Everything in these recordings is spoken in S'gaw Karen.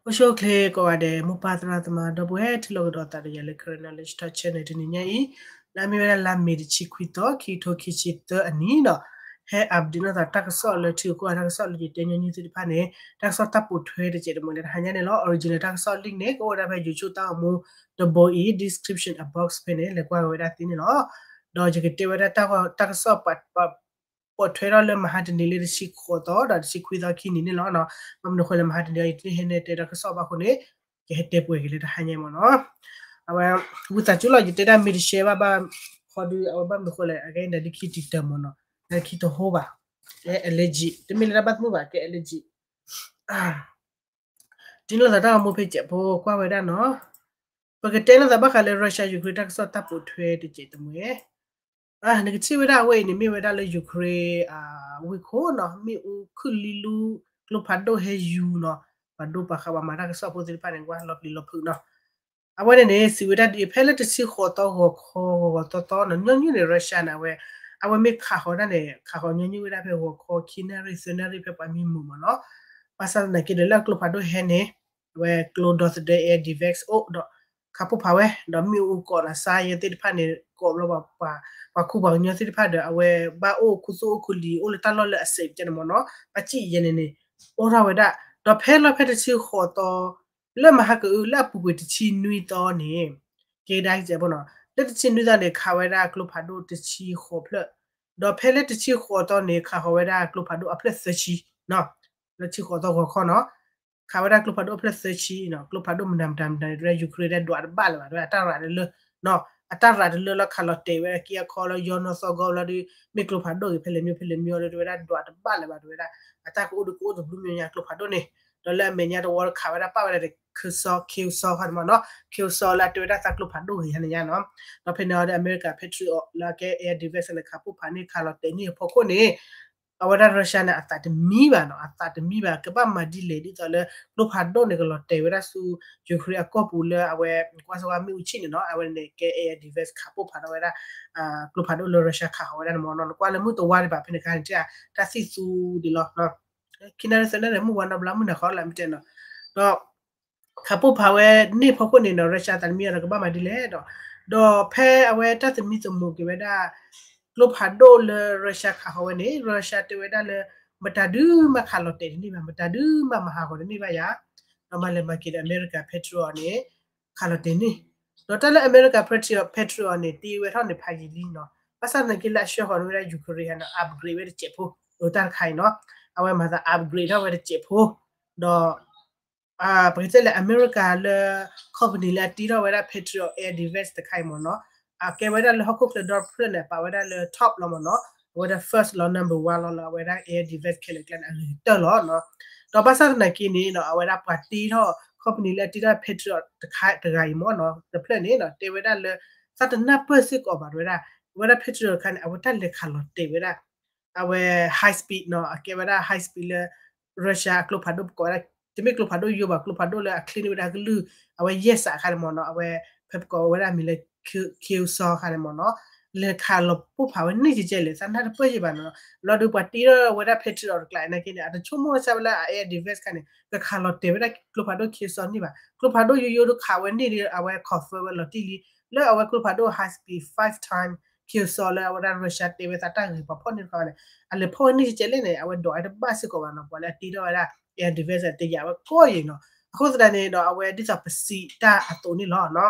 အိၣ်ဆူၣ်အိၣ်ချ့ကိးဂၤဒဲး မိၢ်ပၢ်သရၣ်သမါ ဒီပုၢ်ဝဲၢ်ထံၣ်လိာ်ကဒီးသးဒီးယၤလၢ Karen Knowledge Talk Channel တနံၤညါအံၤ, လၢအမ့ၢ်ဝဲဒၣ်လါမ့ၤတဆံခွံသီ ခံကထိခံဆံသၢအနံၤဒီး ဟဲ update နီၢ်သးတၢ်ကစီၣ်လၢထံဂုၤကီၢ်ဂၤတၢ်ကစီၣ်လၢယတဲညီနုၢ်သ့ၣ်တဖၣ်န့ၣ် တၢ်ကစီၣ်တၢ်ပိာ်ထွဲတစဲးတမှဲၤလၢတဟါညါန့ၣ်လီၤ. Original တၢ်ကစီၣ် link န့ၣ် ကအိၣ်ဝဲဒၣ်ဖဲ YouTube တၢ်ဂီၤမူတဘိအံၤ description အ box ဖဲန့ၣ် လဲၤကွၢ်က့ၤဝဲဒၣ်သ့န့ၣ်လီၤ. ဒီးယကတဲဝဲဒၣ်တၢ်ကစီၣ် ပိာ်ထွဲထီၣ်လၢမဟါတနံၤလၢတဆံဃိးသီဒီးတဆံခွံသီခံနံၤန့ၣ်လီၤ. ဘၣ်မနုၤဃိလဲၣ် မဟါတနံၤအံၤတဟဲနဲတဲတၢ်ကစီၣ်ဘၣ်အဃိန့ၣ် ယဟဲတဲပှဲၤက့ၤလၢတဟါညါမ့ၢ်နီၤ. အဝဲ ဝံသးစူၤလီၤ ယတဲဒၣ်မ့ၢ်တရှဲဘၣ်ဘၣ် ခီဒု အဝဲဘၣ်မနုၤဃိလဲၣ် အဂဲၤဒၣ်ဒ်ခံတံၤတၢ်မ့ၢ်နီၤ ဒ်ခံတဟိဘၣ် ကဲ allergy တမ့ၢ်လၢတၢ်ဘၣ်သမုၣ်ဘၣ် ကဲ allergy တံၢ်လိာ်သးတၢ်ဂီၤမူဖဲစဲးဖိကွၢ်ဝဲဒၣ်နီၤ. ပကတဲလိာ်သးဘၣ်ဃးလၢ Russia Ukraine တၢ်ကစီၣ်တၢ်ပိာ်ထွဲတစဲးတမှဲၤ နကထံၣ်ဝဲဒၣ်အဝဲအံၤန့ၣ် မ့ၢ်ဝဲဒၣ်လၢ Ukraine ဝ့ၢ်ခိၣ်နီၤ မ့ၣ်အူခုၣ်လံလူ ကျိဖးဒိၣ်ဟဲယူၤနီၤ ပှၤဒိပှၤဃးပှၤမၤတၢ်ကစီၣ်ဖိသ့ၣ်တဖၣ်န့ၣ် ကွၢ်လီၤပျံၤလီၤဖုးနီၤ. အဝဲန့ၣ်န့ၣ် စံးဝဲဒၣ်ဒ်အံၤ ဖဲလၢတဆံဃိးသီဂီၤခီဂီၤဂီၤသီသီနီၤ ညီနုၢ်န့ၣ် Russia န့ၣ် အဝဲ အဝဲမ့ၢ်ခးဃီၤဒၣ်န့ၣ် ခးဃီၤညီနုၢ်ဝဲဒၣ်ဖဲဂီၤခီခံနၣ်ရံၣ်သၢနၣ်ရံၣ်ဖဲပှၤမံမုာ်မ့ၢ်နီၤ. ဘၣ်ဆၣ်သနာ်က့ဒီးလၢအကျိဖးဒိၣ်ဟဲန့ၣ် အဝဲကျိဒီသဒၢ air defense အိၣ်ဒီး ခးပိၢ်ဖးဝဲ ဒီးမ့ၣ်အူကိးနၤစါယဲသ့ၣ်တဖၣ်န့ၣ် ကိးဘျီ ပှၤခူပှၤကညီသ့ၣ်တဖၣ်ဒီး အဝဲဘၣ်အိၣ်ခူသူၣ်အိၣ်ခူလံၤ အိၣ်လၢတၢ်လီၢ်လၢအ safe ကဲန့ၣ်မ့ၢ်နီၤ ဘၣ်စံၣ်ယဲန့ၣ်န့ၣ် အိၣ်ထီၣ်ဝဲဒၣ် ဒီးဖဲလီၤဖဲတဆံဃိးသီ လၢမဟါကအု လၢအပူၤကွံာ်တဆံနွံသီန့ၣ် ကဲဒၣ်ကဲးဖိနီၤ လၢတဆံနွံသီန့ၣ် ခးဝဲဒၣ်ကျိဖးဒိၣ်တဆံဃိးဖျၢၣ် ဒီးဖဲလၢတဆံဃိးသီန့ၣ် ခးဃီၤဝဲဒၣ်ကျိဖးဒိၣ်အဖျၢၣ်သၢဆံ လၢတဆံဃိးသီဂီၤခီနီၤ ခးဝဲဒၣ်ကျိဖးဒိၣ်အဖျၢၣ်သၢဆံနီၤ ကျိဖးဒိၣ်မနုၤမတၤမတၤန့ၣ် တဲဝဲဒၣ် Ukraine ဒၣ်ဒွးတဘၣ်လၢၤဘၣ် တဲဝဲဒၣ် အတၢ်ရးတလၢ အတၢ်ရးတလၢလီၤခးလီၤတဲာ်ဝဲဒၣ်က့အခီလၢယီနီၢ်သီၣ်ဂီၢ်လီၤဒီး မ့ၢ်ကျိဖးဒိၣ်ဂ့ၤဖဲလဲၣ်မ့ၢ်ဖဲလဲၣ်မ့ၢ်အီၤဒီး တဲဝဲဒၣ်ဒွးတဘၣ်လၢၤဘၣ် တဲဝဲဒၣ် အတၢ်ကအိၣ်ဒီးကအိၣ်တဘျုးမ့ၢ်ညါကျိဖးဒိၣ်န့ၣ် ဒီးလၢအမဲာ်ညါတဝီခးဝဲဒၣ်ပာ်ဝဲဒၣ်ဒီး Keosau Keosau ခီန့ၣ်မ့ၢ်နီၤ Keosau လၢအတဲဝဲဒၣ်သးကျိဖးဒိၣ်ဂ့ၤဟါန့ၣ်ညါနီၤ ဒီးဖဲန့ၣ်အီၤဒီး America Patriot လၢအကဲ air defense န့ၣ် ခးပိၢ်ဖးန့ၣ် ခးလီၤတဲာ်န့ၢ်အဖီခိၣ်န့ၣ် အဝဲဒၣ် Russia န့ၣ် အသးတမံဘၣ်နီၤ အသးတမံဘၣ် ကဘၣ်မၤဒ်လဲၣ်ဒ်သိးလၢ ကျိဖးဒိၣ်န့ၣ် ကလီၤတဲာ်ဝဲဒၣ်ဆူ Ukraine အကီၢ်ပူၤလၢအဝဲ ကွၢ်စၢၤဝဲမ့ၣ်အူဆံၣ်န့ၣ်နီၤ အဝဲန့ၣ်ကဲ air defense ခးပိၢ်ဖးထီၣ်ဝဲဒၣ် ကျိဖးဒိၣ်လၢ Russia ခးဃီၤဝဲဒၣ်န့ၣ်မ့ၢ်နီၤ နကွၢ်လၢမုၢ်တဝါဒံးဘၣ်ဖဲန့ၣ်ခါန့ၣ် တၢ်သံၣ်သူဒံးလီၤ ခံနၣ်ရံၣ်သၢနၣ်ရံၣ်မုၢ်ဝါနီတဘျီမုၢ်နၤဃီလၢမ့ၢ်တဲနီၤ ဒီး ခးပိၢ်ဖးဝဲန့ၢ်ဖီခိၣ်န့ၣ်နီၤ Russia သးတမံအီၤဒီးကဘၣ်မၤဒ်လဲၣ်ဒီး ဒီးဖဲအဝဲတၢ်သမံသမိးက့ၤဝဲဒၣ် ကျိဖးဒိၣ်လၢ Russia ခးဃီၤဝဲန့ၣ် Russia တဲဝဲဒၣ်လၢ မတၤဒုမးခးလီၤတဲာ်တန့ၢ်ဘၣ် မတၤဒုမးမၤဟးဂီၤတန့ၢ်ဘၣ်ယၤ ဒီးမၤလဲၤမၤက့ၤဒီး America Patriot န့ၣ် ခးလီၤတဲာ်န့ၢ် ဒီးတၢ်လၢ America Patriot Patriot န့ၣ် တ့ဝဲထီၣ်န့ၣ်ဖးယံာ်လံနီၤ ဘၣ်ဆၣ်သနာ်က့လၢအဆှၢဃီၤန့ၢ်ဝဲဒၣ် Ukraine ဟဲနီၤ upgrade ဝဲတစဲးဖိ ဒီးတၢ်တခါအံၤနီၤ အဝဲမၤသး upgrade ထီၣ်ဝဲတစဲးဖိ ဒီး ပကတဲလၢ America လၢ company လၢအတ့ထီၣ်ဝဲဒၣ် Patriot air defense တခါအံၤမ့ၢ်နီၤ အကဲဝဲဒၣ်လၢဟီၣ်ခိၣ်ချၢဒီဖျၢၣ်န့ၣ် ပာ်ဝဲဒၣ်လၢ top လီၤမ့ၢ်နီၤ အဝဲဒၣ် first လီၤ number one လီၤလၢအဝဲဒၣ် air defense ခဲလၢာ်ကျဲန့ၣ် အဂ့ၤကတၢၢ်လီၤနီၤ ဒီးဘၣ်ဆၣ်သနာ်က့န့ၣ်နီၤ အဝဲဒၣ်ပှၤတ့ထီၣ် company လၢအတ့ထီၣ် Patriot တခါတဂၤအံၤမ့ၢ်နီၤ တဖျၢၣ်န့ၣ်နီၤ တဲဝဲဒၣ်လၢ သးတနၢ်ပၢၢ်စ့ၢ်ကီးဘၣ်တဲဝဲဒၣ် အဝဲဒၣ် Patriot တခါန့ၣ် အဝဲတၢ်လဲၤခးလီၤတဲာ်ဝဲဒၣ် အဝဲ high speed နီၤ အကဲဝဲဒၣ် high speed လၢ Russia အကျိဖးဒိၣ်ပကိးဝဲဒၣ် တမ့ၢ်ကျိဖးဒိၣ်ယိယိဘၣ် ကျိဖးဒိၣ်လၢအချ့န့ၢ်ဝဲဒၣ်ကလုၢ် အဝဲယဲၢ်စးခါန့ၣ်မ့ၢ်နီၤ အဝဲ ဖဲပကိးဝဲဒၣ်မံၤလၢ Keosau ခါန့ၣ်မ့ၢ်နီၤ လဲၤခးလီၤပိၢ်ဖးဝဲန့ၢ်ကဲကဲလဲၣ် သးနၢ်တပၢၢ်ယဲၢ်ဘၣ်နီၤ လီၤဒုးပှၤတ့ထီၣ်ဝဲဒၣ် Patriot တကျါနာ်က့န့ၣ် အတဆိကမိၣ်ဝဲစၢ်ဝဲလၢအ air defense ခါန့ၣ် ကခးလီၤတဲာ်ဝဲဒၣ်ကျိဖးဒိၣ် Keosau န့ၢ်ဘၣ် ကျိဖးဒိၣ်ယိယိဒုးခးဝဲန့ၢ်ဒီး အဝဲ confirm ဝဲလီၤတံၢ်လံ လၢအဝဲကျိဖးဒိၣ် high speed five time Keosau လၢအဝဲဒၣ် Russia တဲဝဲသးတၢ်ဂ့ၢ်ပှၤဖီၣ်န့ၢ်တခါန့ၣ် အလဲၤဖီၣ်ဝဲန့ၢ်ကဲကဲလဲၣ်န့ၣ် အဝဲဒိးဝဲတဘၣ်စ့ၢ်ကီးဘၣ်နီၤ ပှၤလၢအတ့ထီၣ်ဝဲဒၣ် air defense တယာ်ဝဲကီယံာ်နီၤ အဃိသတးန့ၣ်ဒီး အဝဲဒ်သိးပစံးတၢ်အသိးန့ၣ်လီၤနီၤ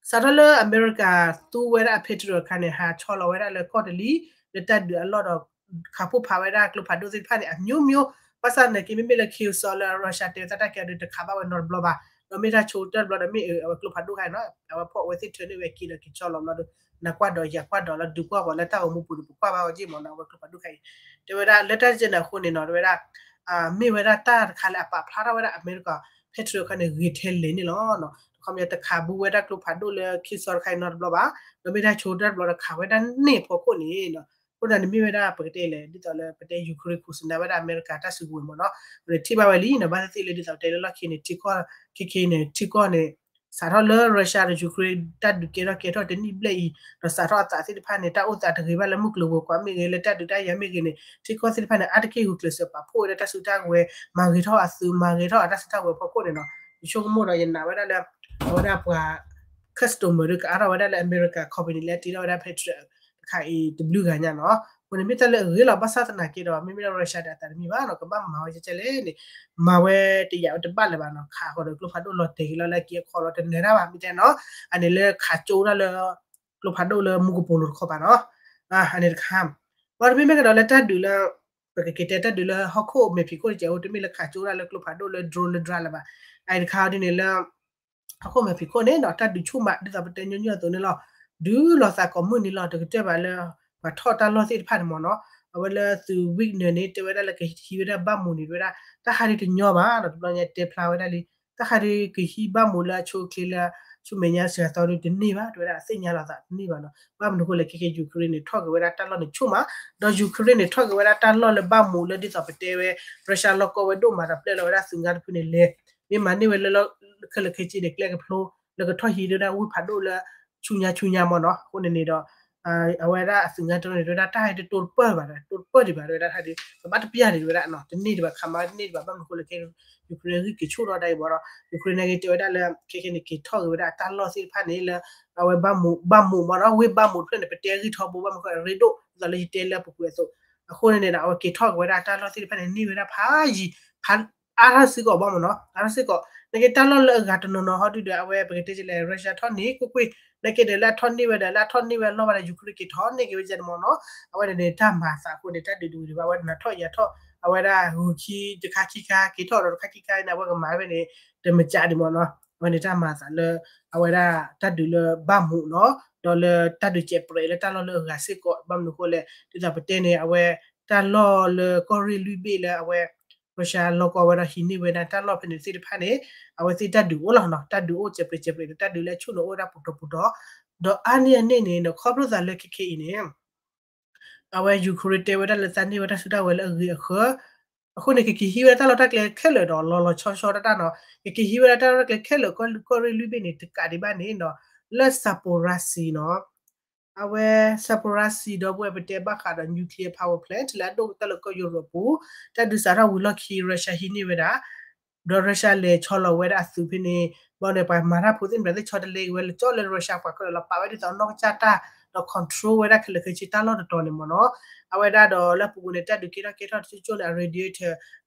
စးထီၣ်လၢအမဲရကၤသူဝဲဒၣ်အ Patriot တခါန့ၣ် ဟးဆီလီၤဝဲဒၣ်လၢကီၢ်တလံၤ လၢတၢ်ဒုးအလီၢ်ဒီး ခးပိၢ်ဖးဝဲဒၣ်ကျိဖးဒိၣ်သ့ၣ်တဖၣ်န့ၣ် အမျိုးမျိုး ဘၣ်ဆၣ်သနာ်က့ မ့မ့ၢ်လၢ Keosau လၢ Russia တဲဝဲသးတၢ်ကဲဒုးတခးဘၣ်ဝဲနီတဘျီဘၣ် ဒီးမ့ၢ်တၢ်ဆိကတၢၢ်တဘျီဒီးမ့ၢ်အဝဲကျိဖးဒိၣ်ခါန့ၣ်နီၤ အဝဲဖီၣ်ဝဲသ့ၣ်ထၢန့ၢ်ဝဲက့ၤဒီးက့ၤဆီလီၤဘျီဒီး နကွၢ်ဒီးယကွၢ်ဒီးလၢဒုးကွၢ်ပှၤလၢတၢ်ဂီၤမူပူၤန့ၣ် ပကွၢ်ဘၣ်ဝဲက့ၤမ့ၢ်နီၤ အဝဲကျိဖးဒိၣ်ခါအံၤ တဲဝဲဒၣ်လၢတၢ်တကဲန့ၣ်အဃိန့ၣ်နီၤ တဲဝဲဒၣ် မ့ၢ်ဝဲဒၣ်တၢ်တခါလၢအပာ်ဖျါထီၣ်ဝဲဒၣ်အမဲရကၤ Patriot ခါန့ၣ် ဂ့ၤထဲလဲၣ်န့ၣ်လီၤ. တခီပညီတခးဘူးဝဲဒၣ်ကျိဖးဒိၣ်လၢ Keosau တခါအံၤနီတဘျီဘၣ်, ဒီးမ့ၢ်တၢ်ဆိကတၢၢ်တဘျီဒီးခးဝဲဒၣ်န့ၣ်အဖီခိၣ်န့ၣ်, အဃိသတးန့ၣ်မ့ၢ်ဝဲဒၣ်ပကတဲလဲၣ် ဒ်သိးလၢပတဲ Ukraine ခိၣ်စနါဝဲဒၣ်အမဲရကၤတၢ်စုကဝဲၤမ့ၢ်နီၤ, ပထံၣ်ဘၣ်ဝဲလံနီၤ, ဘၣ်သ့ၣ်သ့ၣ်လၢဒ်သိးပတဲလၢလီၢ်ခံန့ၣ် ထံကီၢ် ခဲခဲန့ၣ် ထံကီၢ်န့ၣ် စးထီၣ်လၢ Russia ဒီး Ukraine တၢ်ဒုးကဲထီၣ်ကဲထီၣ်တနံၣ်ဘျဲၣ်အံၤ ဒီးစးထီၣ်အသးသ့ၣ်တဖၣ်န့ၣ် တၢ်အိၣ်သးတဂ့ၤဘၣ်လၢမုၢ်ကျိၤဝဲၤကွာ်မ့ၢ်ဂ့ၤ လၢတၢ်ဒုးတၢ်ယၤမ့ၢ်ဂ့ၤန့ၣ် ထံကီၢ်သ့ၣ်တဖၣ်န့ၣ် အါတက့ၢ်ဂုာ်ကျဲးစၢးပာ်ဖှိၣ်ဝဲဒၣ်တၢ်စုတၢ်ဝဲၤ မၤဂ့ၤထီၣ်အသုး မၤဂ့ၤထီၣ်အတၢ်စုတၢ်ဝဲၤအဖီခိၣ်န့ၣ်နီၤ ယဆိကမိၣ်ဒီးယနာ်ဝဲဒၣ်လၢ အဝဲဒၣ်ပှၤ customer ဒီးကအါထီၣ်ဝဲဒၣ်လၢ America company လၢတ့ထီၣ်ဝဲဒၣ် Patriot တခါအံၤတဘျုးဂၤညါနီၤ အဃိန့ၣ်မ့ၢ်တၢ်လၢအဂ့ၤလီၤ ဘၣ်ဆၣ်သနာ်က့ဒီး မ့မ့ၢ်လၢ Russia ဒီးအသးတမံဘၣ်နီၤ ကဘၣ်မၤဝဲကဲကဲလဲၣ်န့ၣ် မၤဝဲတယာ်ဝဲတဘၣ်လၢၤဘၣ်နီၤ ခးဃီၤဒီးကျိဖးဒိၣ်လီၤတဲာ်က့ၤလီၤလၢအက့အခီလီၤတနၢၤတၢ်ဘၣ် မ့ၢ်တဲနီၤ အန့ၣ်လၢခးကၠိဒၣ်လၢ ကျိဖးဒိၣ်လၢမူကပိာ်လိၤတခီပၤနီၤ အန့ၣ်တခါ ဘၣ်တမ့ၢ်မ့ၢ်ကဒီးလၢတၢ်ဒုးလၢ ပကက့ၤတဲတၢ်ဒုးလၢဟီၣ်ခိၣ်မဲာ်ဖံးခိၣ်တကဲးအိၣ် တမ့ၢ်လၢခးကၠိဒၣ်လၢကျိဖးဒိၣ်လၢ drone လၢ drone လၢၤဘၣ် အအံၤတခါဒ်န့ၣ်လၢ ဟီၣ်ခိၣ်မဲာ်ဖံးခိၣ်န့ၣ်ဒီး တၢ်ဒုးဆူၣ်မး ဒ်သိးပတဲညီနုၢ်အသိးန့ၣ်လီၤ. ဒုးလီၤသးကိးမုၢ်နံၤလီၤ တကတၢၢ်ဘၣ်လၢ ပှၤထီၣ်တၢ်လီၢ်သ့ၣ်တဖၣ်န့ၣ်မ့ၢ်နီၤ အဝဲလၢသုး Wagner န့ၣ် တဲဝဲဒၣ်လၢကဟံးဝဲဒၣ်ဘၣ်မူးန့ၣ် တဲဝဲဒၣ် တၢ်ဟးဒုးတညီဘၣ်ဒီး တဘျီညါတဲဖျါဝဲဒၣ်လံ တၢ်ဟးဒုးကဟံးဘၣ်မူးလၢအဆိအချ့လၢ ဆူမဲာ်ညါစှၤသီဒုးတန့ၢ်ဘၣ် တဲဝဲဒၣ် အသ့ၣ်ညါလီၤသးတန့ၢ်ဘၣ်နီၤ ဘၣ်မနုၤအဃိလဲၣ် ခဲကဲ Ukraine န့ၣ် ထီၣ်က့ၤဝဲဒၣ်တၢ်လီၢ်န့ၣ်ဆူၣ်မး ဒီး Ukraine န့ၣ် ထီၣ်က့ၤဝဲဒၣ်တၢ်လီၢ်လၢဘၣ်မူးလၢဒ်သိးပတဲဝဲ Russia လီၢ်ကီၢ်ဝဲဒိၣ်မးဒီးပျဲလီၤဝဲဒၣ်သုးငါတဖုန့ၣ်လဲၤ မ့ၢ်မၤန့ၢ်ဝဲလၢ ခဲလၢာ်ခဲဆ့န့ၣ် ကျဲကဖျိ လၢကထီၣ်ဟံးဒၣ်ဝ့ၢ်ဖးဒိၣ်လၢ ဆူညါဆူညါမ့ၢ်နီၤ အဃိန့ၣ်န့ၣ်ဒီး အဝဲဒၣ်အသုးငါတဖုန့ၣ် တဲဝဲဒၣ်တၢ်ဟးဒုးတတိတပၢၢ်ဘၣ်ဒီး တတိတပၢၢ်ဒံးဘၣ် တဲဝဲဒၣ်တၢ်ဟးဒုး ကဘၣ်တပျၢ်ဒံး တဲဝဲဒၣ်နီၤ တန့ၢ်ဒံးဘၣ် ခးမးတန့ၢ်ဒံးဘၣ် ဘၣ်မနုၤအဃိလဲၣ်ခဲ Ukraine ဂံၢ်က့ၤဆူၣ်ထီၣ်ဒၣ်အံၤဘၣ်ဒီး Ukraine န့ၣ်က့ၤတဲဝဲဒၣ်လၢ ခဲခဲန့ၣ် က့ၤထီၣ်က့ၤဝဲဒၣ်အတၢ်လီၢ်သ့ၣ်တဖၣ်န့ၣ်လၢ အဝဲဘၣ်မူး ဘၣ်မူးမ့ၢ်နီၤ ဝ့ၢ်ဘၣ်မူးတဖျၢၣ်န့ၣ် ပတဲဂံၢ်ထီဘိ ဘၣ်မနုၤအဃိ အရ့ဒိၣ် ဒ်သိးလၢယတဲလၢပူၤကွံာ်အသိး အဃိန့ၣ်န့ၣ်ဒီး အဝဲက့ၤထီၣ်က့ၤဝဲဒၣ်တၢ်လီၢ်သ့ၣ်တဖၣ်န့ၣ် န့ၢ်ဝဲဒၣ်ဖးယံၤ ဖး အါထီၣ်စ့ၢ်ကီးဘၣ်မ့ၢ်နီၤ အါထီၣ်စ့ၢ်ကီး နာ်က့တၢ်လီၢ်လၢအဂၤတနီၤနီၤဟီဒုဒီး အဝဲပကတဲလဲၣ် Russia ထီၣ်န့ၢ်ကွ့ၢ်ကွ့ၢ် နာ်က့ဒီးလၢအထီၣ်န့ၢ်ဝဲဒီး လၢအထီၣ်န့ၢ်ဝဲအလီၢ်ဘၣ်ဒီး Ukraine က့ၤထီၣ်န့ၢ်က့ၤဝဲဒၣ်န့ၣ်မ့ၢ်နီၤ အဝဲန့ၣ်န့ၣ် တၢ်မၤအသးအဃိန့ၣ် တၢ်ဒုးတဝံၤဒံးဘၣ် အဝဲနၤထီၣ်ယၤထီၣ် အဝဲဒၣ်ဂုၤခံတခါခံခါ က့ၤထီၣ်ဒီးတခါခံခါန့ၣ် အဝဲကမၤဝဲန့ၣ် တမၤကးဒံးမ့ၢ်နီၤ အဝဲန့ၣ်တၢ်မၤအသးလၢ အဝဲဒၣ်တၢ်ဒုးလၢဘၣ်မူးနီၤ ဒီးလၢတၢ်ဒုးစဲးပြဲးလၢတၢ်လီၢ်လၢအဂၤစ့ၢ်ကီး ဘၣ်မနုၤအဃိလဲၣ် ဒ်သိးပတဲန့ၣ် အဝဲ တၢ်လီၢ်လၢကီၢ်ရ့ၣ်လွံၢ်ဘ့ၣ်လၢအဝဲ Russia လီၢ်ကီၢ်ဝဲဒီးဟံးန့ၢ်ဝဲဒၣ်တၢ်လီၢ်ဖဲန့ၣ်သ့ၣ်တဖၣ်န့ၣ် အဝဲသ့ၣ်တၢ်ဒုးအိၣ်လီၤနီၤ တၢ်ဒုးအိၣ်စဲးပြဲးစဲးပြဲး တၢ်ဒုးလၢအဆူၣ်န့ၣ်အိၣ်ဝဲဒၣ်ပူၤတီၤပူၤတီၤ ဒီးအါန့ၢ်အန့ၣ်န့ၣ် ခီဖျိသးလၢခဲခဲအံၤန့ၣ် အဝဲ Ukraine တဲဝဲဒၣ်လၢသးန့ၢ်ဝဲတၢ်စုတၢ်ဝဲၤလၢအဂ့ၤအဃၢ အဃိန့ၣ် ကက့ၤဟံးဝဲဒၣ်တၢ်လီၢ်တၢ်ကျဲခဲလၢာ်ဒီး လီၤလီၤဆီဆီတၢ်တၢ်နီၤ ကက့ၤဟံးဝဲဒၣ်တၢ်လီၢ်တၢ်ကျဲခဲလၢာ် ကီၢ်ရ့ၣ်လွံၢ်ဘ့ၣ်န့ၣ် တကးဒံးဘၣ်န့ၣ်နီၤ လၢ Zaporizhzhia နီၤ အဝဲ Zaporizhzhia ဒီပုၢ်ဝဲၢ်ပတဲဘၣ်ဃးဒီး nuclear power plant လၢအဒိၣ်ကတၢၢ်လၢကီၢ်ယူရိးပူၤ တၢ်ဒုးစးထီၣ်ဝံၤလီၢ်ခံ Russia ဟံးန့ၢ်ဝဲဒၣ် ဒီး Russia လဲၤဆီလီၤဝဲဒၣ်အသုးဖဲန့ၣ် ဘၣ်န့ၣ် ပှၤမၤတၢ်ဖိသ့ၣ်တဖၣ်သ့ၣ်ဆီတလဲက့ၤဝဲလၢကၠီလၢ Russia ပှၤကလီၤပာ်ဝဲဒ်သိးနီၢ်ကစၢ်တၢ် ဒီး control ဝဲဒၣ်ခဲလၢာ်ခဲဆ့တၢ်လီၢ်တတီၤန့ၣ်မ့ၢ်နီၤ အဝဲဒၣ်ဒီးလၢပူၤကွံာ်န့ၣ် တၢ်ဒုးကဲထီၣ်ကဲထီၣ်တကၠိကၠိန့ၣ် အ radiator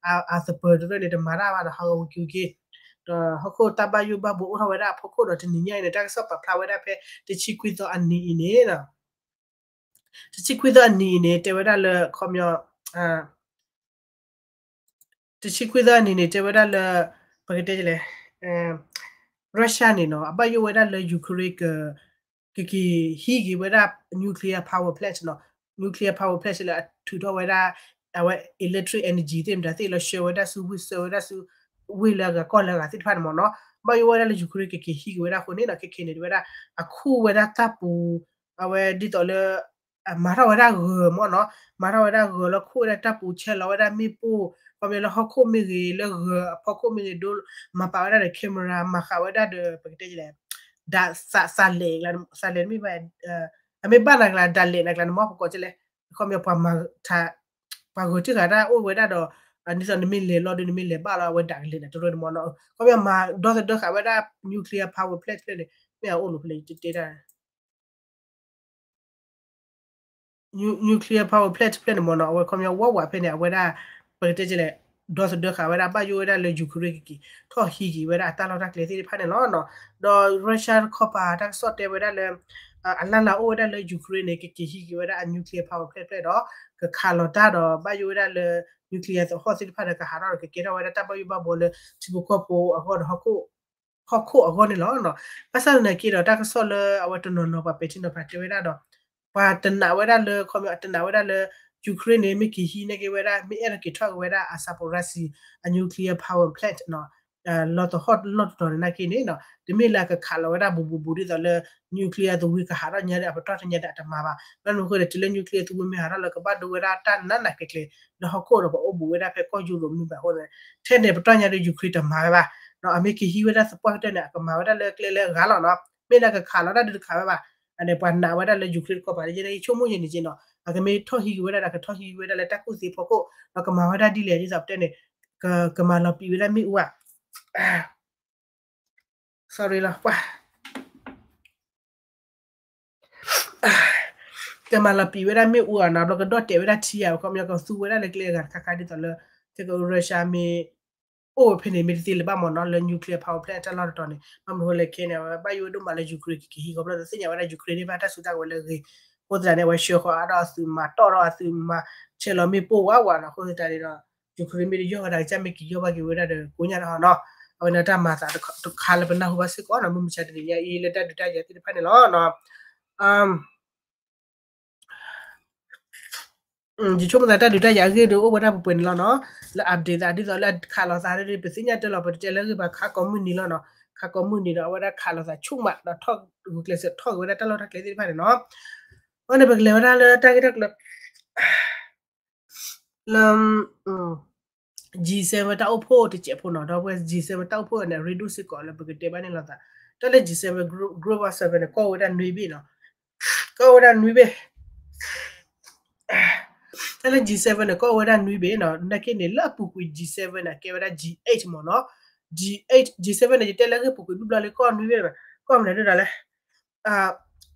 အသပၢၤတရၢၣ်န့ၣ် တမၤတၢ်ဘၣ်ဒီး ဟးဂီၤဝံၤက့ၤဝံၤက့ၤ ဒီးဟီၣ်ခိၣ်တၢ်ဘၣ်ယိၣ်ဘၣ်ဘှီအိၣ်ထီၣ်ဝဲဒၣ်အဖီခိၣ်ဒီးတနံၤညါအံၤန့ၣ် တၢ်ကစီၣ်ပာ်ဖျါဝဲဒၣ်ဖဲ တဆံခွံသီအနံၤအံၤန့ၣ် တဆံခွံသီအနံၤအံၤန့ၣ် တဲဝဲဒၣ်လၢ ခီပညီ တဆံခွံသီအနံၤန့ၣ် တဲဝဲဒၣ်လၢ ပကတဲလဲၣ် Russia န့ၣ်နီၤ အဘၣ်ယိၣ်ဝဲဒၣ်လၢ Ukraine က ကက့ၤဟံးက့ၤဝဲဒၣ် nuclear power plant နီၤ nuclear power plant လၢအထုးထီၣ်ဝဲဒၣ် အဝဲ electric energy သ့ၣ်မတၤသ့ၣ်လၢဆှၢဝဲဒၣ်ဆူဝ့ၢ် ဆှၢဝဲဒၣ်ဆူ ဝ့ၢ်လၢအဂၤကီၢ်လၢအဂၤသ့ၣ်တဖၣ်န့ၣ်မ့ၢ်နီၤ ဘၣ်ယိၣ်ဝဲဒၣ်လၢ Ukraine ကက့ၤဟံးက့ၤဝဲဒၣ်အဃိန့ၣ်နီၤ ခဲခဲန့ၣ် တဲဝဲဒၣ် အခူၣ်ဝဲဒၣ်တၢ်ပူၤ အဝဲဒ်သိးလၢ မၤထီၣ်ဝဲဒၣ်ဂၢၤမ့ၢ်နီၤ မၤထီၣ်ဝဲဒၣ်ဂၢၤလၢခူၣ်ဝဲဒၣ်တၢ်ပူၤ ဆဲးလီၤဝဲဒၣ်မ့ၣ်ပိၢ် ခီပညီလၢဟီၣ်ခိၣ်မ့ၢ်ဂ့ၤ လၢဂၢၤအဖီခိၣ်မ့ၢ်ဂ့ၤ ဒိ မၤပာ်ဝဲဒၣ်ဒီး camera မၤဃာ်ဝဲဒၣ်ဒီး ပကတဲလဲၣ် ဒၣ်သးလဲၣ် သးလဲၣ်မ့ၢ်ဘၣ် အမ့ၢ်ဘၣ်နၤကျါ ဒၣ်လဲၣ်နၤကျါန့ၣ်မ့ၢ် ပကိးကလဲၣ် ခီပညီပှၤမၤ ပှၤဂၢၤထံၣ်ဃာ်တၢ်အိၣ်ဝဲဒၣ်ဒီး ဒ်သိးနမ့ၢ်လဲၤလီၤဒီး နမ့ၢ်လဲၤဘၣ်လီၤ အဝဲဒၣ်ကလဲၣ်နၤတရၢၣ်န့ၣ်မ့ၢ်နီၤ ခီပညီမၤဒီသဒၢဃာ်ဝဲဒၣ် nuclear power plant ဖျၢၣ်န့ၣ် မ့ၢ်အအိၣ်လိာ်ဖဲလဲၣ် ယတတဲတၢ် nuclear power plant ဖျၢၣ်န့ၣ်မ့ၢ်နီၤ အဝဲခီပညီဝဲဝးဖဲန့ၣ် အဝဲဒၣ် ပကတဲလဲၣ် ဒီသဒၢဃာ်ဝဲဒၣ် ဘၣ်ယိၣ်ဝဲဒၣ်လၢ Ukraine ကက့ၤထီၣ်ဟံးက့ၤဝဲဒၣ်အတၢ်လီၢ်တၢ်ကျဲသ့ၣ်တဖၣ်န့ၣ်လီၤ. ဒီး Russia တခီပၤတၢ်ကစီၣ်တဲဝဲဒၣ်လၢ အလၢ်လၢ်အိၣ်ဝဲဒၣ်လၢ Ukraine န့ၣ် ကက့ၤဟံးက့ၤဝဲဒၣ်အ nuclear power plant ဖျၢၣ်ဒီး ကခးလီၤတၢ်ဒီး ဘၣ်ယိၣ်ဝဲဒၣ်လၢ nuclear သဟီၣ်သ့ၣ်တဖၣ်ဒီး ကဟးထီၣ်ဒီးကကဲထီၣ်ဝဲဒၣ်တၢ်ဘၣ်ယိၣ်ဘၣ်ဘှီလၢထံဖိကီၢ်ဖိအဂီၢ်ဒီး ဟီၣ်ခိၣ်အဂီၢ်န့ၣ်လီၤ. ဘၣ်ဆၣ်သနာ်က့ဒီး တၢ်ကစီၣ်လၢအဝဲတနီၤနီၤပှၤပဲာ်ထံနီၤဖးတဲဝဲဒၣ်ဒီး ပှၤတနာ်ဝဲဒၣ်လၢ ခီပညီတနာ်ဝဲဒၣ်လၢ Ukraine န့ၣ် မ့ၢ်က့ၤဟံးန့ၢ်က့ၤဝဲဒၣ် မ့ၢ်အဲၣ်ဒိးက့ၤထီၣ်က့ၤဝဲဒၣ်အ Zaporizhzhia အ nuclear power plant လီၤသဟီၣ်လီၢ်တတီၤန့ၣ်နာ်က့န့ၣ် တမ့ၢ်လၢအကခးလီၤဝဲဒၣ်ဘူးဘူးဘူးဒ်သိးလၢ nuclear သဝံကဟးထီၣ်ညါဒီး အပတီၢ်တညါဒီးအတမၤဘၣ်. ဘၣ်မနုၤအဃိလဲၣ် တုၤလၢ nuclear သဝံမ့ၢ်ဟးထီၣ်လၢကဘၣ်ဒိဝဲဒၣ်တၢ်နးနးကျဲၤကျဲၤ လၢဟီၣ်ခိၣ်ဒီးပှၤအိၣ်ဘူးဝဲဒၣ်ဖဲကီၢ်ယူရိးမုၢ်ဘၣ်အဃိန့ၣ် ထဲန့ၣ်ပတီၢ်ညါဒီး Ukraine တမၤဝဲဘၣ် အမ့ၢ်ကဟံးဝဲဒၣ်သပှၢ်ကတၢၢ်န့ၣ် အကမၤဝဲဒၣ်လၢကျဲလၢအဂၤလီၤနီၤ. မ့ၢ်ဒၣ်ကခးလီၤတၢ်ဒုးတခးဝဲဘၣ်, အန့ၣ်ပှၤနာ်ဝဲဒၣ်လၢ Ukraine တကီၢ်ပၤ ယဲဒၣ်ယဆိကမိၣ်ယဲန့ၣ်က့နီၤ, အကမ့ၢ်ထီၣ်ဟံးက့ၤဝဲဒၣ်ဒီး ကထီၣ်ဟံးက့ၤဝဲဒၣ်လၢတၢ်ကူၣ်သ့အဖီခိၣ်, ဒီးကမၤဝဲဒၣ်ဒ်လဲၣ်ဒ်သိးပတဲန့ၣ်, ကမၤလီၤပံာ်ဝဲဒၣ်မ့ၣ်အူဧါ sorry လီၤ, ကမၤလီၤပံာ်ဝဲဒၣ်မ့ၣ်အူဧါနီၤ, ဘျီကဒီၣ်တဲာ်ဝဲဒၣ်ထံဧါ, ခီပညီကသူဝဲဒၣ်လၢကျဲအဂၤတခါခါဒ်သိးလၢ ခဲက Russia မ့ၢ် အိၣ်ဝဲဖဲန့ၣ်မ့ၢ်တသ့လၢၤဘၣ်မ့ၢ်နီၤ, လၢ nuclear power plant အတၢ်လီၢ်တတီၤန့ၣ်, ဘၣ်မနုၤဃိလဲၣ်ခဲန့ၣ် အဝဲဘၣ်ယိၣ်ဝဲဒိၣ်မးလၢ Ukraine ကကဟံးခီဖျိသ့ၣ်ညါဝဲဒၣ် Ukraine န့ၣ်ဘၣ်တၢ်စုတၢ်ကဝဲၤလၢအဂ့ၤ, အဃိသတးန့ၣ် အဝဲဆှၢဃီၤအါထီၣ်အသုးမၤတီၢ်ထီၣ်အသုးမၤ ဆဲးလီၤမ့ၣ်ပိၢ်ဝးဝးနီၤ, အဃိသတးန့ၣ်ဒီး Ukraine မ့ၢ်တယီၢ်ဝဲဒၣ်ကစၢ်မ့ၢ်က့ၤယီၢ်ဘၣ်က့ၤဝဲဒၣ်ဒီးကိးညါတဟီနီၤ, အဝဲန့ၣ်တၢ်မၤသးတခါလၢပနၢ်ဟူဘၣ်စ့ၢ်ကီးနီၤ, မုၢ်မဆါတနံၤညါအံၤလၢတၢ်ဒုးတၢ်ယၤသ့ၣ်တဖၣ်န့ၣ်လီၤနီၤ. ယဆိကမိၣ်သးတၢ်ဒုးတၢ်ယၤအဂ့ၢ်ဒုးအိၣ်ဝဲဒၣ်ပှဲၤပှဲၤန့ၣ်လီၤနီၤ, လၢ update သးဒ်သိးလၢခးလိာ်သးဒ် ပသ့ၣ်ညါတဲလီၤ ပတတဲလၢအဂ့ၢ်ဘၣ် ခးကိးမုၢ်နံၤလီၤနီၤ, ခးကိးမုၢ်နံၤဒီး အဝဲဒၣ်ခးလိာ်သးဆူၣ်မးဒီးထီၣ်ဂုာ်ကျဲးစၢးထီၣ်က့ၤဝဲဒၣ်တၢ်လီၢ်တၢ်ကျဲသ့ၣ်တဖၣ်န့ၣ်နီၤ, အဃိန့ၣ် ပကလဲၤဝဲဒၣ်လၢတၢ်ဂ့ၢ်တၢ်ကျိၤ လၢ G seven တၢ်အိၣ်ဖှိၣ်တစဲးဖိနီၤ, ဒီပုၢ်ဝဲၢ် G seven တၢ်အိၣ်ဖှိၣ်န့ၣ် အရ့ဒိၣ်စ့ၢ်ကီးလၢပကတဲဘၣ်န့ၣ်လိာ်သး, တၢ်လၢ G seven group, group of seven န့ၣ် ကီၢ်ဝဲဒၣ်နွံဘ့ၣ်နီၤ, ကီၢ်ဝဲဒၣ်နွံဘ့ၣ်, တၢ်လၢ G seven န့ၣ် ကီၢ်ဝဲဒၣ်နွံဘ့ၣ်နီၤ, နာ်က့န့ၣ် လၢအပူၤကွံာ် G seven န့ၣ် အကဲဝဲဒၣ် G eight မ့ၢ်နီၤ, G eight, G seven န့ၣ် ယတဲလၢအဂ့ၢ်ပူၤကွံာ်ဘျီဘျီလၢကီၢ်နွံဘ့ၣ်ဘၣ်, ကီၢ်မနုၤဒၣ်လဲၣ်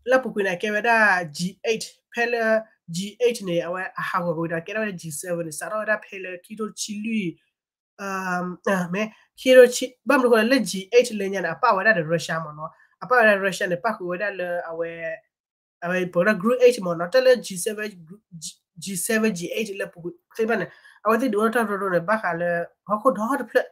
လၢပူၤကွံာ်န့ၣ် အကဲဝဲဒၣ် G eight, ဖဲလၢ G eight န့ၣ် အဝဲအဟးဂီၤကွံာ်ဒီးကဲထီၣ်ဝဲဒၣ် G seven န့ၣ် စးထီၣ်ဝဲဒၣ်ဖဲလၢခံထိတဆံလွံၢ်, မ့ၢ်ခံထိတဆံ, ဘၣ်မနုၤဃိလဲၣ် လၢ G eight လၢညါန့ၣ် အပၣ်ဝဲဒၣ်ဒီး Russia မ့ၢ်နီၤ, အပၣ်ဝဲဒၣ် Russia န့ၣ် ပၣ်ဃုာ်ဝဲဒၣ်လၢအဝဲ အဝဲပဝဲဒၣ် group eight မ့ၢ်နီၤ, တၢ်လၢ G seven, G seven, G eight လၢပူၤကွံာ်သ့ၣ်တဖၣ်န့ၣ် အဝဲသ့ၣ်ဒုးအိၣ်ထီၣ်တၢ်ရူၤရူၤန့ၣ် ဘၣ်ဃးလၢ ဟီၣ်ခိၣ်ဒီတဖျၢၣ်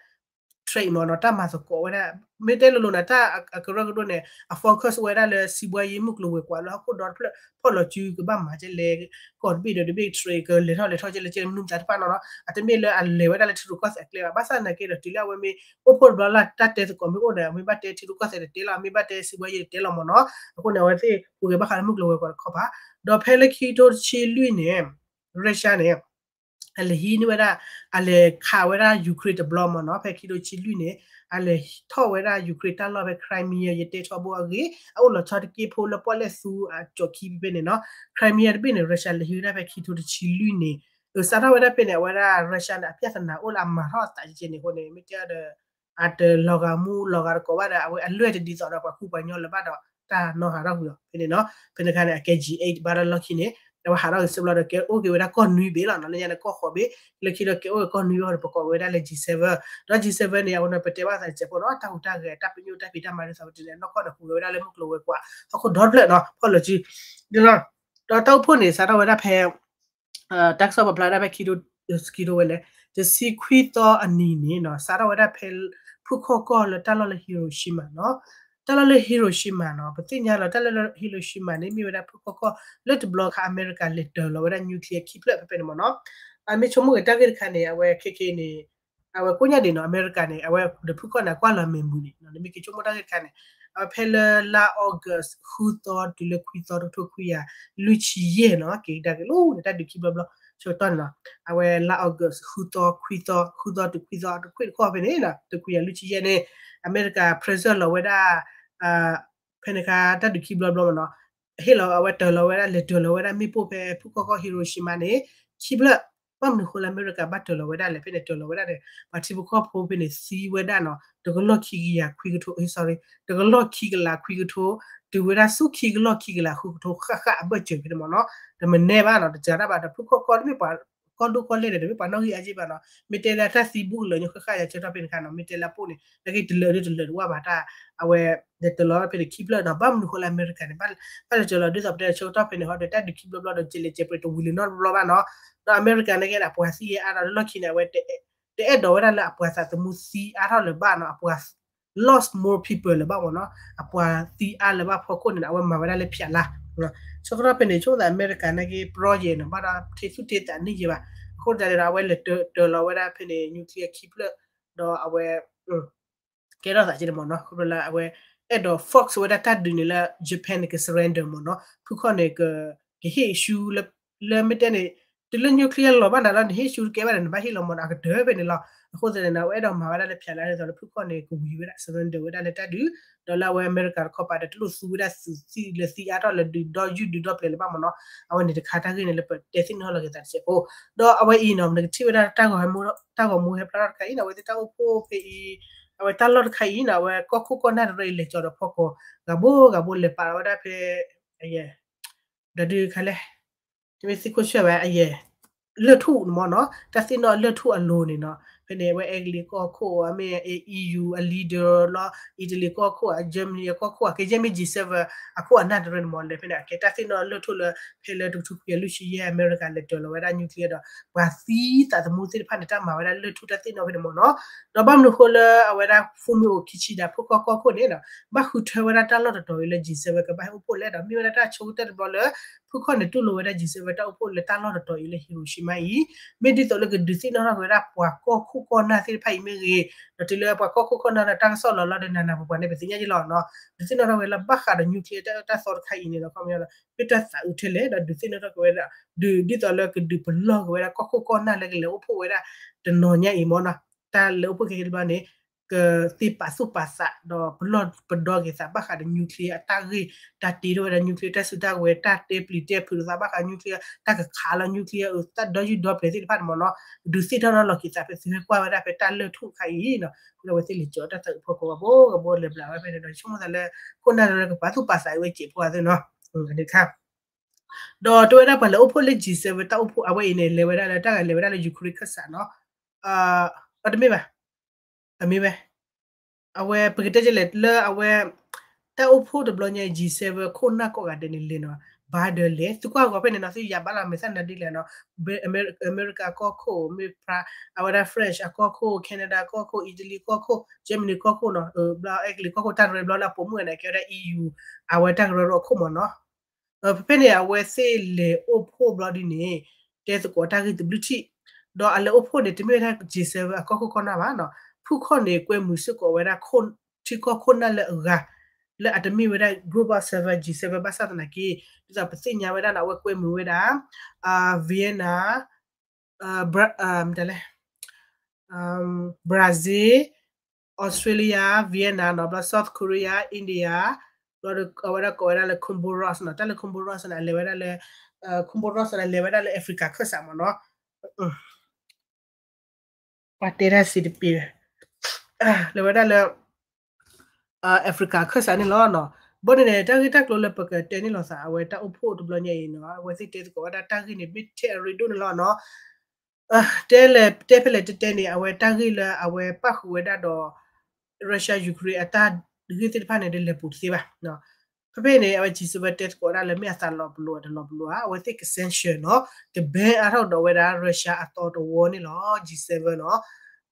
trade မ့ၢ်နီၤ, တၢ်မၤသကိးဝဲဒၣ် မ့ၢ်တဲလိၤလိၤန့ၣ် တၢ်အကရၢကရိန့ၣ် အ focus ဝဲဒၣ်လၢ စီးပွားရေး မုၢ်ကျိၤဝဲၤကွာ်လၢဟီၣ်ခိၣ်ဒီတဖျၢၣ် ဖီၣ်လီၤစုကဘၣ်မၤကဲလဲၣ်, ကီၢ်တဘ့ၣ်ဒီးတဘ့ၣ် trade ကလဲၤထီၣ်လဲၤထီၣ်ကဲလဲၣ် ကဲမနုၤမတၤတဖၣ်နီၤနီၤ, အတမ့ၢ်လၢအလဲၤဝဲဒၣ်လၢထံရူၢ်ကီၢ်သဲးအကျဲဘၣ်, ဘၣ်ဆၣ်သနာ်က့ဒီး တုၤလၢအဝဲမ့ၢ်အိၣ်ဖှိၣ်တဘျီလၢတၢ်တဲသကိးမ့ၢ်အိၣ်ဒီး အမ့ၢ်ဘၣ်တဲထံရူၢ်ကီၢ်သဲးတတဲလီၤ, အမ့ၢ်ဘၣ်တဲစီးပွားရေးတတဲလီၤမ့ၢ်နီၤ, အဃိန့ၣ် အဝဲသ့ၣ်ပူၤကွံာ်ဘၣ်ဃးလၢမုၢ်ကျိၤဝဲၤကွာ်တခီပၤ, ဒီးဖဲလၢခံထိတဆံလွံၢ်န့ၣ် Russia န့ၣ် အလဲၤဟံးန့ၢ်ဝဲဒၣ်, အလဲၤခးဝဲဒၣ် Ukraine တဘျီမ့ၢ်နီၤ, ဖဲခံထိတဆံလွံၢ်န့ၣ် အလဲၤထီၣ်ဝဲဒၣ် Ukraine တၢ်လီၢ်ဖဲ Crimea ယတဲထီဘိအဂ့ၢ် အအိၣ်လီၤဆီတက့ၢ်ဖိလၢပီၣ်လဲၣ်သူအကၠီၣ်ခံဖဲဖဲန့ၣ်နီၤ, Crimea တဘ့ၣ်န့ၣ် Russia လဲၤဟံးဝဲဒၣ်ဖဲခံထိတဆံလွံၢ်န့ၣ်, စးထီၣ်ဝဲဒၣ်ဖဲန့ၣ် အဝဲဒၣ် Russia န့ၣ် အပြဿနာအိၣ်လၢအမၤထီၣ်အသးကဲန့ၣ်အဃိန့ၣ် မ့ၢ်တဲဒီး အတလီၤဂာ်မူလီၤဂာ်တကိးဘၣ်ဒီး အဝဲအလွဲၢ်တဒ်သိးဒီးပှၤကူပှၤကညီလၢၤဘၣ်ဒီး တၢ်နီၢ်ဟးထီၣ်ကွံာ်အီၤဖဲန့ၣ်နီၤ, ဖဲန့ၣ်အခါန့ၣ် အကဲ G eight ဘၣ်ဒီးလီၢ်ခံန့ၣ် အဝဲဟးထီၣ်က့ၤစ့ၢ်ဘျီဒီး ကဲအိၣ်က့ၤဝဲဒၣ်ကီၢ်နွံဘ့ၣ်လီၤနီၤ, လၢညါန့ၣ်ကီၢ်ဃိးဘ့ၣ်, လၢခံဒီးကဲအိၣ်က့ၤကီၢ်နွံဘ့ၣ်ဒီး ပကိးဝဲဒၣ်လၢ G seven, ဒီး G seven န့ၣ် အဝဲန့ၣ်ပတဲဘၣ်သးစဲးဖိနီၤ, တၢ်ဟူးတၢ်ဂဲၤ တၢ်ပညိၣ်တၢ်ဖံးတၢ်မၤဒ်သိးပတဲန့ၣ် နီၢ်ကီၢ်န့ၣ် ဟူးဂဲၤဝဲဒၣ်လၢမုၢ်ကျိၤဝဲၤကွာ် ဟီၣ်ခိၣ်ဒီတဖျၢၣ်နီၤ, ဖီၣ်လီၤစု, ဒီးတၢ်အိၣ်ဖှိၣ်န့ၣ် စးထီၣ်ဝဲဒၣ်ဖဲ တၢ်ကစီၣ်ပာ်ဖျါဒၣ်ဖဲခံထိ, ခံထိဝဲလဲၣ်, တဆံခွံသီအနံၤန့ၣ်နီၤ, စးထီၣ်ဝဲဒၣ်ဖဲ ဖုၣ်ခီၣ်ကီၢ်လၢတၢ်လီၢ်လၢ Hiroshima နီၤ, တၢ်လီၢ်လၢ Hiroshima နီၤ, ပသ့ၣ်ညါလီၤ တၢ်လီၢ်လၢ Hiroshima န့ၣ် မ့ၢ်ဝဲဒၣ်ဖုၣ်ခီၣ်ကီၢ်လၢတဘျီခါ အမဲရကၤလဲၤတၢၤလီၤဝဲဒၣ် nuclear ခံဖျၢၣ်ဖဲဖဲန့ၣ်မ့ၢ်နီၤ, အမ့ၢ်ဆိကမိၣ်က့ၤတၢ်ဂ့ၢ်တခါန့ၣ် အဝဲခဲခဲန့ၣ် အဝဲကိးညါဒံးနီၤ အမဲရကၤန့ၣ် အဝဲဒီးဖုၣ်ခီၣ်န့ၣ် ကွၢ်လီၤမဲာ်မုာ်န့ၣ် နမ့ၢ်က့ၤဆိကမိၣ်တၢ်ဂ့ၢ်တခါန့ၣ် အဝဲဖဲလၢလါ August ဃုသီတုၤလၢခွံသီတကထိခွံကယၤလွံၢ်ဆံယဲၢ်နီၤ, က့ၤကဒါက့ၤလီၤန့ၣ် တၢ်ဒုးခံဘျီဘျီ ဆၢကတီၢ်န့ၣ်နီၤ, အဝဲလါ August ဃုသီ ခွံသီ ဃုသီတုၤခွံသီ တခွံတခီၣ်ဖဲန့ၣ်နီၤ တခွံကယၤလွံၢ်ဆံယဲၢ်န့ၣ် အမဲရကၤ present လီၤဝဲဒၣ် ဖဲန့ၣ်အခါ တၢ်ဒုးခံဘျီဘျီမ့ၢ်နီၤ, ဟ့ၣ်လီၤအဝဲတၢၤလီၤဝဲဒၣ် လဲၤတၢၤလီၤဝဲဒၣ်မ့ၣ်ပိၢ်ဖဲဖုၣ်ခီၣ်ကီၢ် Hiroshima န့ၣ် ခံဖျၢၣ်, ဘၣ်မနုၤဃိလၢအမဲရကၤဘၣ်တၢၤလီၤဝဲဒၣ်လဲၣ်, ဖဲန့ၣ်တၢၤလီၤဝဲဒၣ်န့ၣ် ပှၤထံဖိကီၢ်ဖိဖဲန့ၣ်သံဝဲဒၣ်နီၤ တကလီၢ်ခံကယၤခွံကထိ sorry တကလီၢ်ခံကလးခွံကထိ တုၤဝဲဒၣ်ဆူခံကလီၢ်ခံကလးဃုကထိဃၣ်ဃၣ်အဘၢၣ်စၢၤဖဲန့ၣ်မ့ၢ်နီၤ, တမနုၤဘၣ်နီၤ တစှၤတၢ်ဘၣ်ဒီး ဖုၣ်ခီၣ်ကီၢ်တမ့ၢ်ပှၤ ကီၢ်ဒိၣ်ကီၢ်လဲၢ်န့ၣ် တမ့ၢ်ပှၤနီၣ်ဂံၢ်အါက့ဘၣ်နီၤ, မ့ၢ်တဲလၢတၢ်သံဘူးကလၢာ်ညီဃၣ်ဃၣ်ယၤဆၢထီၣ်ဖဲန့ၣ်ခါနီၤ, မ့ၢ်တဲလၢအပိၣ်န့ၣ် နာ်က့တလၢာ်ဒ်တလၢာ်တဝၢ်ဘၣ်တၢ် အဝဲ လဲၤတၢၤလီၤဖဲန့ၣ်ခံဖျၢၣ်နီၤ, ဘၣ်မနုၤဃိလၢအမဲရကၤန့ၣ် ဘၣ်လဲၤတၢၤလီၤဒ်သိးပတဲဆၢကတီၢ်ဖဲန့ၣ် ဟီဒီးတၢ်ဒုးခံဘျီဘျီဒီး ကဲလဲၣ်ကဲပှဲၤတဝံၤလၢၤနီတဘျီဘၣ်နီၤ, ဒီးအမဲရကၤနာ်က့န့ၣ် အပှၤသံအါဒီးလၢလီၢ်ခံန့ၣ် အဝဲ တအဲၣ်ဒိးဝဲဒၣ်လၢအပှၤသးသမူသံအါထီၣ်လၢၤဘၣ်နီၤ, အပှၤ lost more people လၢၤဘၣ်မ့ၢ်နီၤ, အပှၤသံအါလၢၤဘၣ်ဖီခိၣ်န့ၣ် အဝဲမၤဝဲဒၣ်လၢဖၠးလါ, ဆၢကတီၢ်ဖဲန့ၣ် ဆိကမိၣ်သးအမဲရကၤနာ်က့ ပရီယဲၢ်နီၤ ဘၣ်ဒီးထံသူၣ်ထံသးန့ၢ်ယဲၢ်ဘၣ်, အဃိသတးန့ၣ်ဒီး အဝဲလဲၤတၢၤလီၤဝဲဒၣ်ဖဲန့ၣ် nuclear ခံဖျၢၣ်, ဒီးအဝဲ ကဲထီၣ်သးက့န့ၣ်မ့ၢ်နီၤ, ခီဖျိလၢအဝဲ အဲၣ်ဒိး force ဝဲဒၣ်တၢ်ဒုးန့ၣ်လၢ Japan န့ၣ် က surrender မ့ၢ်နီၤ, ဖုၣ်ခီၣ်န့ၣ် ကဟ့ၣ်ဆူ လၢမ့ၢ်တဲန့ၣ် တုၤလၢ nuclear လီၤဘၣ်နၤလီၤ နဟ့ၣ်ဆူတကဲဘၣ်ဒီး နဘၣ်ဟ့ၣ်လီၤမၢ်နီၤ အကတၢၢ်ဖဲန့ၣ်လီၤ. အဃိသတးန့ၣ် အဝဲအဲၣ်ဒိးမၤဝဲဒၣ်လၢဖျါလၢဒ်သိးလၢဖုခီၣ်န့ၣ် ကဝံၤဝဲဒၣ် surrender ဝဲဒၣ်လၢတၢ်ဒုး, ဒီးလၢအဝဲအမဲရကၤတခီပၤဒီးတလိၣ်သူဝဲဒၣ်သုးသံလၢသံအါထီၣ်လၢဒုးဒီယုၢ်ဒုးဒီပျဲၤလၢၤဘၣ်မၢ်နီၤ. အဝဲန့ၣ်တခါတၢ်ဂ့ၢ်န့ၣ်လၢပတဲသ့ၣ်နီၣ်ထီၣ်လီၤက့ၤသးတစဲးဖိ, ဒီးအဝဲအံၤနီၤ နကထံၣ်ဝဲဒၣ်တၢ်ဂီၤမူဟဲဖျါထီၣ်တခါအံၤနီၤ အဝဲသ့ၣ်တၢ်အိၣ်ဖှိၣ်ဖဲအံၤ, အဝဲတၢ်လီၢ်တခါအံၤနီၤ အဝဲကီၢ်ခိၣ်ကီၢ်နၢ်တရၢအံၤလဲၤကၠီၤဒီးဖီကီၤ ဂၤဘိဂၤဘိလဲၤပာ်လီၤဝဲဒၣ်ဖဲ အယဲၢ် ဒီးဒုးခါလဲၣ်, တမ့ၢ်သ့ၣ်ခိၣ်ဆၢၣ်ဝဲအယဲၢ် လၢၢ်ထူၣ်န့ၣ်မၢ်နီၤ တၢ်သ့ၣ်နီၣ်လၢၢ်ထူၣ်အလိၤန့ၣ်နီၤ ဖဲန့ၣ် အဝဲအဲကလံးကီၢ်ခိၣ် အမ့ၢ် EU အ leader လီၤ Italy ကီၢ်ခိၣ် Germany အကီၢ်ခိၣ် ကဲယဲၢ်မ့ၢ် G seven အခိၣ်အနၢ်တရၢန့ၣ်မၢ် လဲၤဖဲန့ၣ် အကဲတၢ်သ့ၣ်နီၣ်လၢၢ်ထူၣ်လၢ ဖဲလၢတကထိခွံကယၤလွံၢ်ဆံယဲၢ် အမဲရကၤလဲၤတၢၤလီၤဝဲဒၣ် nuclear ဒီး ပှၤသံသးသမူသ့ၣ်တဖၣ်န့ၣ် တၢ်မၤဝဲဒၣ်လၢၢ်ထူၣ်တၢ်သ့ၣ်နီၣ်ဖဲန့ၣ်မၢ်နီၤ. ဒီးဘၣ်မနုၤအဃိလၢအဝဲဒၣ် Fumio Kishida ဖုခီၣ်ကီၢ်ခိၣ်န့ၣ်နီၤ ဘၣ်ဃုထၢဝဲဒၣ်တၢ်လီၢ်တတီၤအံၤလၢ G seven ကဘၣ်ဟဲအိၣ်ဖှိၣ်လဲၣ်ဒီး မ့ၢ်ဝဲဒၣ်တၢ်ဆိကတၢၢ်တဘျီလၢ ဖုခီၣ်န့ၣ်တူၢ်လိာ်ဝဲဒၣ် G seven တၢ်အိၣ်ဖှိၣ်လၢတၢ်လီၢ်တတီၤအံၤလၢ Hiroshima အံၤ မ့ၢ်ဒ်သိးလၢကဒုးသ့ၣ်နီၣ်ထီၣ်က့ၤဝဲဒၣ်ပှၤကီၢ်ခိၣ်ကီၢ်နၢ်သ့ၣ်တဖၣ်အံၤမ့ၢ်ဂ့ၤ, ဒီးတုၤလၢပှၤကီၢ်ခိၣ်ကီၢ်နၢ်လၢတၢ်ကစီၣ်လီၤလီၤဒီးနးနးပှၤပှၤန့ၣ် ပသ့ၣ်ညါယလီၤနီၤ, ဒုးသ့ၣ်နီၣ်ထီၣ်ဝဲလၢဘၣ်ဃးဒီး nuclear တၢ်သီတခါအံၤန့ၣ်ဒီး ခီပညီလီၤ မ့ၢ်တၢ်သးအုးထဲလဲၣ် ဒီးဒုးသ့ၣ်နီၣ်ထီၣ်က့ၤဝဲဒၣ် ဒုးဒ်သိးလၢကဒုးပလီၢ်က့ၤဝဲဒၣ်ကီၢ်ခိၣ်ကီၢ်နၢ်လၢကလဲၤအိၣ်ဖှိၣ်ဝဲဒၣ် တနီၤညါအံၤမၢ်နီၤ, တၢ်လဲၤအိၣ်ဖှိၣ်က့ၤတဘျီန့ၣ် ကသ့ပာ်သူၣ်ပာ်သး ဒီးပလီၢ်ပဒီက့ၤသးဘၣ်ဃးဒီး nuclear အတၢ်ဂ့ၢ် တၢ်တ့ထီၣ်ဝဲဒၣ် nuclear တၢ်စုတၢ်ကဝဲၤ တၢ်တဲပျံၤတဲဖုးလိာ်သးဘၣ်ဃး nuclear တၢ်ကခးလီၤ nuclear တၢ်ဒီယုၢ်ဒီပျဲၤသ့ၣ်တဖၣ်န့ၣ်မၢ်နီၤ, ဒုးသ့ၣ်ထီၣ်နီၤလီၤက့ၤသးဖဲသုဟဲကွၢ်ဝဲဒၣ်ဖဲတၢ်လၢၢ်ထူၣ်တခါအံၤနီၤ, အဃိဒီးအဝဲသ့ၣ်လဲၤကၠီၤတၢ်သးအုးဖီခိၣ် ဂၤဘိဂၤဘိလဲၤဘျးဝဲဖဲန့ၣ်ဒီး ဆိကမိၣ်သးလၢ ခိၣ်နၢ်တရၢကပာ်သူၣ်ပာ်သးဝဲစဲးဖိအသ့ၣ်နီၤ, န့ၣ်တခါ ဒီးတဲဝဲဒၣ်ပှၤလဲၤအိၣ်ဖှိၣ်လၢ G seven တၢ်အိၣ်ဖှိၣ်အဝဲအံၤန့ၣ် လဲၤဝဲဒၣ်လၢတၢ်ဂၤလဲၤဝဲဒၣ်လၢ Ukraine ခၢၣ်စးနီၤ, အတမ့ၢ်ဘၣ်, အမ့ၢ်ဝဲ, အဝဲပကတဲကလဲၣ်လၢအဝဲ တၢ်အိၣ်ဖှိၣ်တဘျီညါ G seven ခိၣ်နၢ်ကိးဂၤဒဲးန့ၣ်လဲၤနီၤ, Biden လဲၤ သုကွၢ်ဂီၤဖဲန့ၣ်နီၤ သုယၤဘၣ်လီၤမဲာ်သၣ်နၤဒ်လဲၣ်နီၤ, အမဲရကၤကီၢ်ခိၣ် မ့ၢ် အဝဲဒၣ် France အကီၢ်ခိၣ် Canada ကီၢ်ခိၣ် Italy ကီၢ်ခိၣ် Germany ကီၢ်ခိၣ်နီၤ, ဘျီအဲကလံးကီၢ်ခိၣ်တၢ်ရဲၣ်ဘျီလၢအပိာ်မုၣ်န့ၣ် ကဲဝဲဒၣ် EU အဝဲတၢ်ကရၢကရိအခိၣ်မၢ်နီၤ ဖဲဖဲန့ၣ် အဝဲသ့ၣ်လဲၤအိၣ်ဖှိၣ်ဘျီဒ်န့ၣ် တဲသကိးတၢ်ဂ့ၢ်တဘျုးထံၣ်, ဒီးအလဲၤအိၣ်ဖှိၣ်န့ၣ် တမ့ၢ်ဝဲဒၣ် G seven အကီၢ်ခိၣ်ကီၢ်နၢ်ဘၣ်နီၤ, ဖုခီၣ်န့ၣ် ကွဲမုာ်စ့ၢ်ကီးဝဲဒၣ် ထံကီၢ်ခိၣ်နၢ်လၢအဂၤ လၢအတမ့ၢ်ဝဲဒၣ် Group of Seven G seven ဘၣ်ဆၣ်သနာ်က့ ဒ်သိးပသ့ၣ်ညါဝဲဒၣ်နီၤ အဝဲကွဲမုာ်ဝဲဒၣ် Vietnam မတၤလဲၣ် Brazil, Australia, Vietnam နီၤ, ဘျီ South Korea, India, ဘျီဒီးအဝဲဒၣ်ကိးဝဲဒၣ်လၢ Comoros နီၤ, တၢ်လၢ Comoros န့ၣ် အလဲၤဝဲဒၣ်လၢ Comoros န့ၣ် လဲၤဝဲဒၣ်လၢ Africa ခၢၣ်စးမၢ်နီၤ, ပှၤတဲတၢ်စံးတပ့ၤ လဲၤဝဲဒၣ်လၢ Africa ခၢၣ်စးန့ၣ်လီၤနီၤ. ဘၣ်န့ၣ်န့ၣ် တၢ်ဂ့ၢ်တၢ်ကျိၤလၢပကတဲန့ၣ်လီၤသး အဝဲတၢ်အိၣ်ဖှိၣ်တဘျီညါအံၤနီၤ အဝဲသ့ၣ်တဲသကိးဝဲဒၣ်တၢ်ဂ့ၢ်န့ၣ် မ့ၢ်ထဲအရ့ဒိၣ်န့ၣ်လီၤနီၤ. တဲလဲၣ် တဲဖဲလဲၣ်တဲတဲန့ၣ် အဝဲတၢ်ဂ့ၢ်လၢအဝဲပၣ်ဃုာ်ဝဲဒၣ်ဒီး Russia Ukraine အတၢ်ဂ့ၢ်သ့ၣ်တဖၣ်န့ၣ် ဒ်လဲၤပူၤတသ့ဘၣ်. ဖဲဖဲန့ၣ် အဝဲ G seven တဲသကိးဒၣ်လၢမ့ၢ်အသးလီၤပလိာ်အတလီၤပလိာ်ဧါ အဝဲသ့ၣ်က sanction နီၤ က ban အါထီၣ်ဒီးဝဲဒၣ် Russia အသီတဝီန့ၣ်လီၤ G seven နီၤ.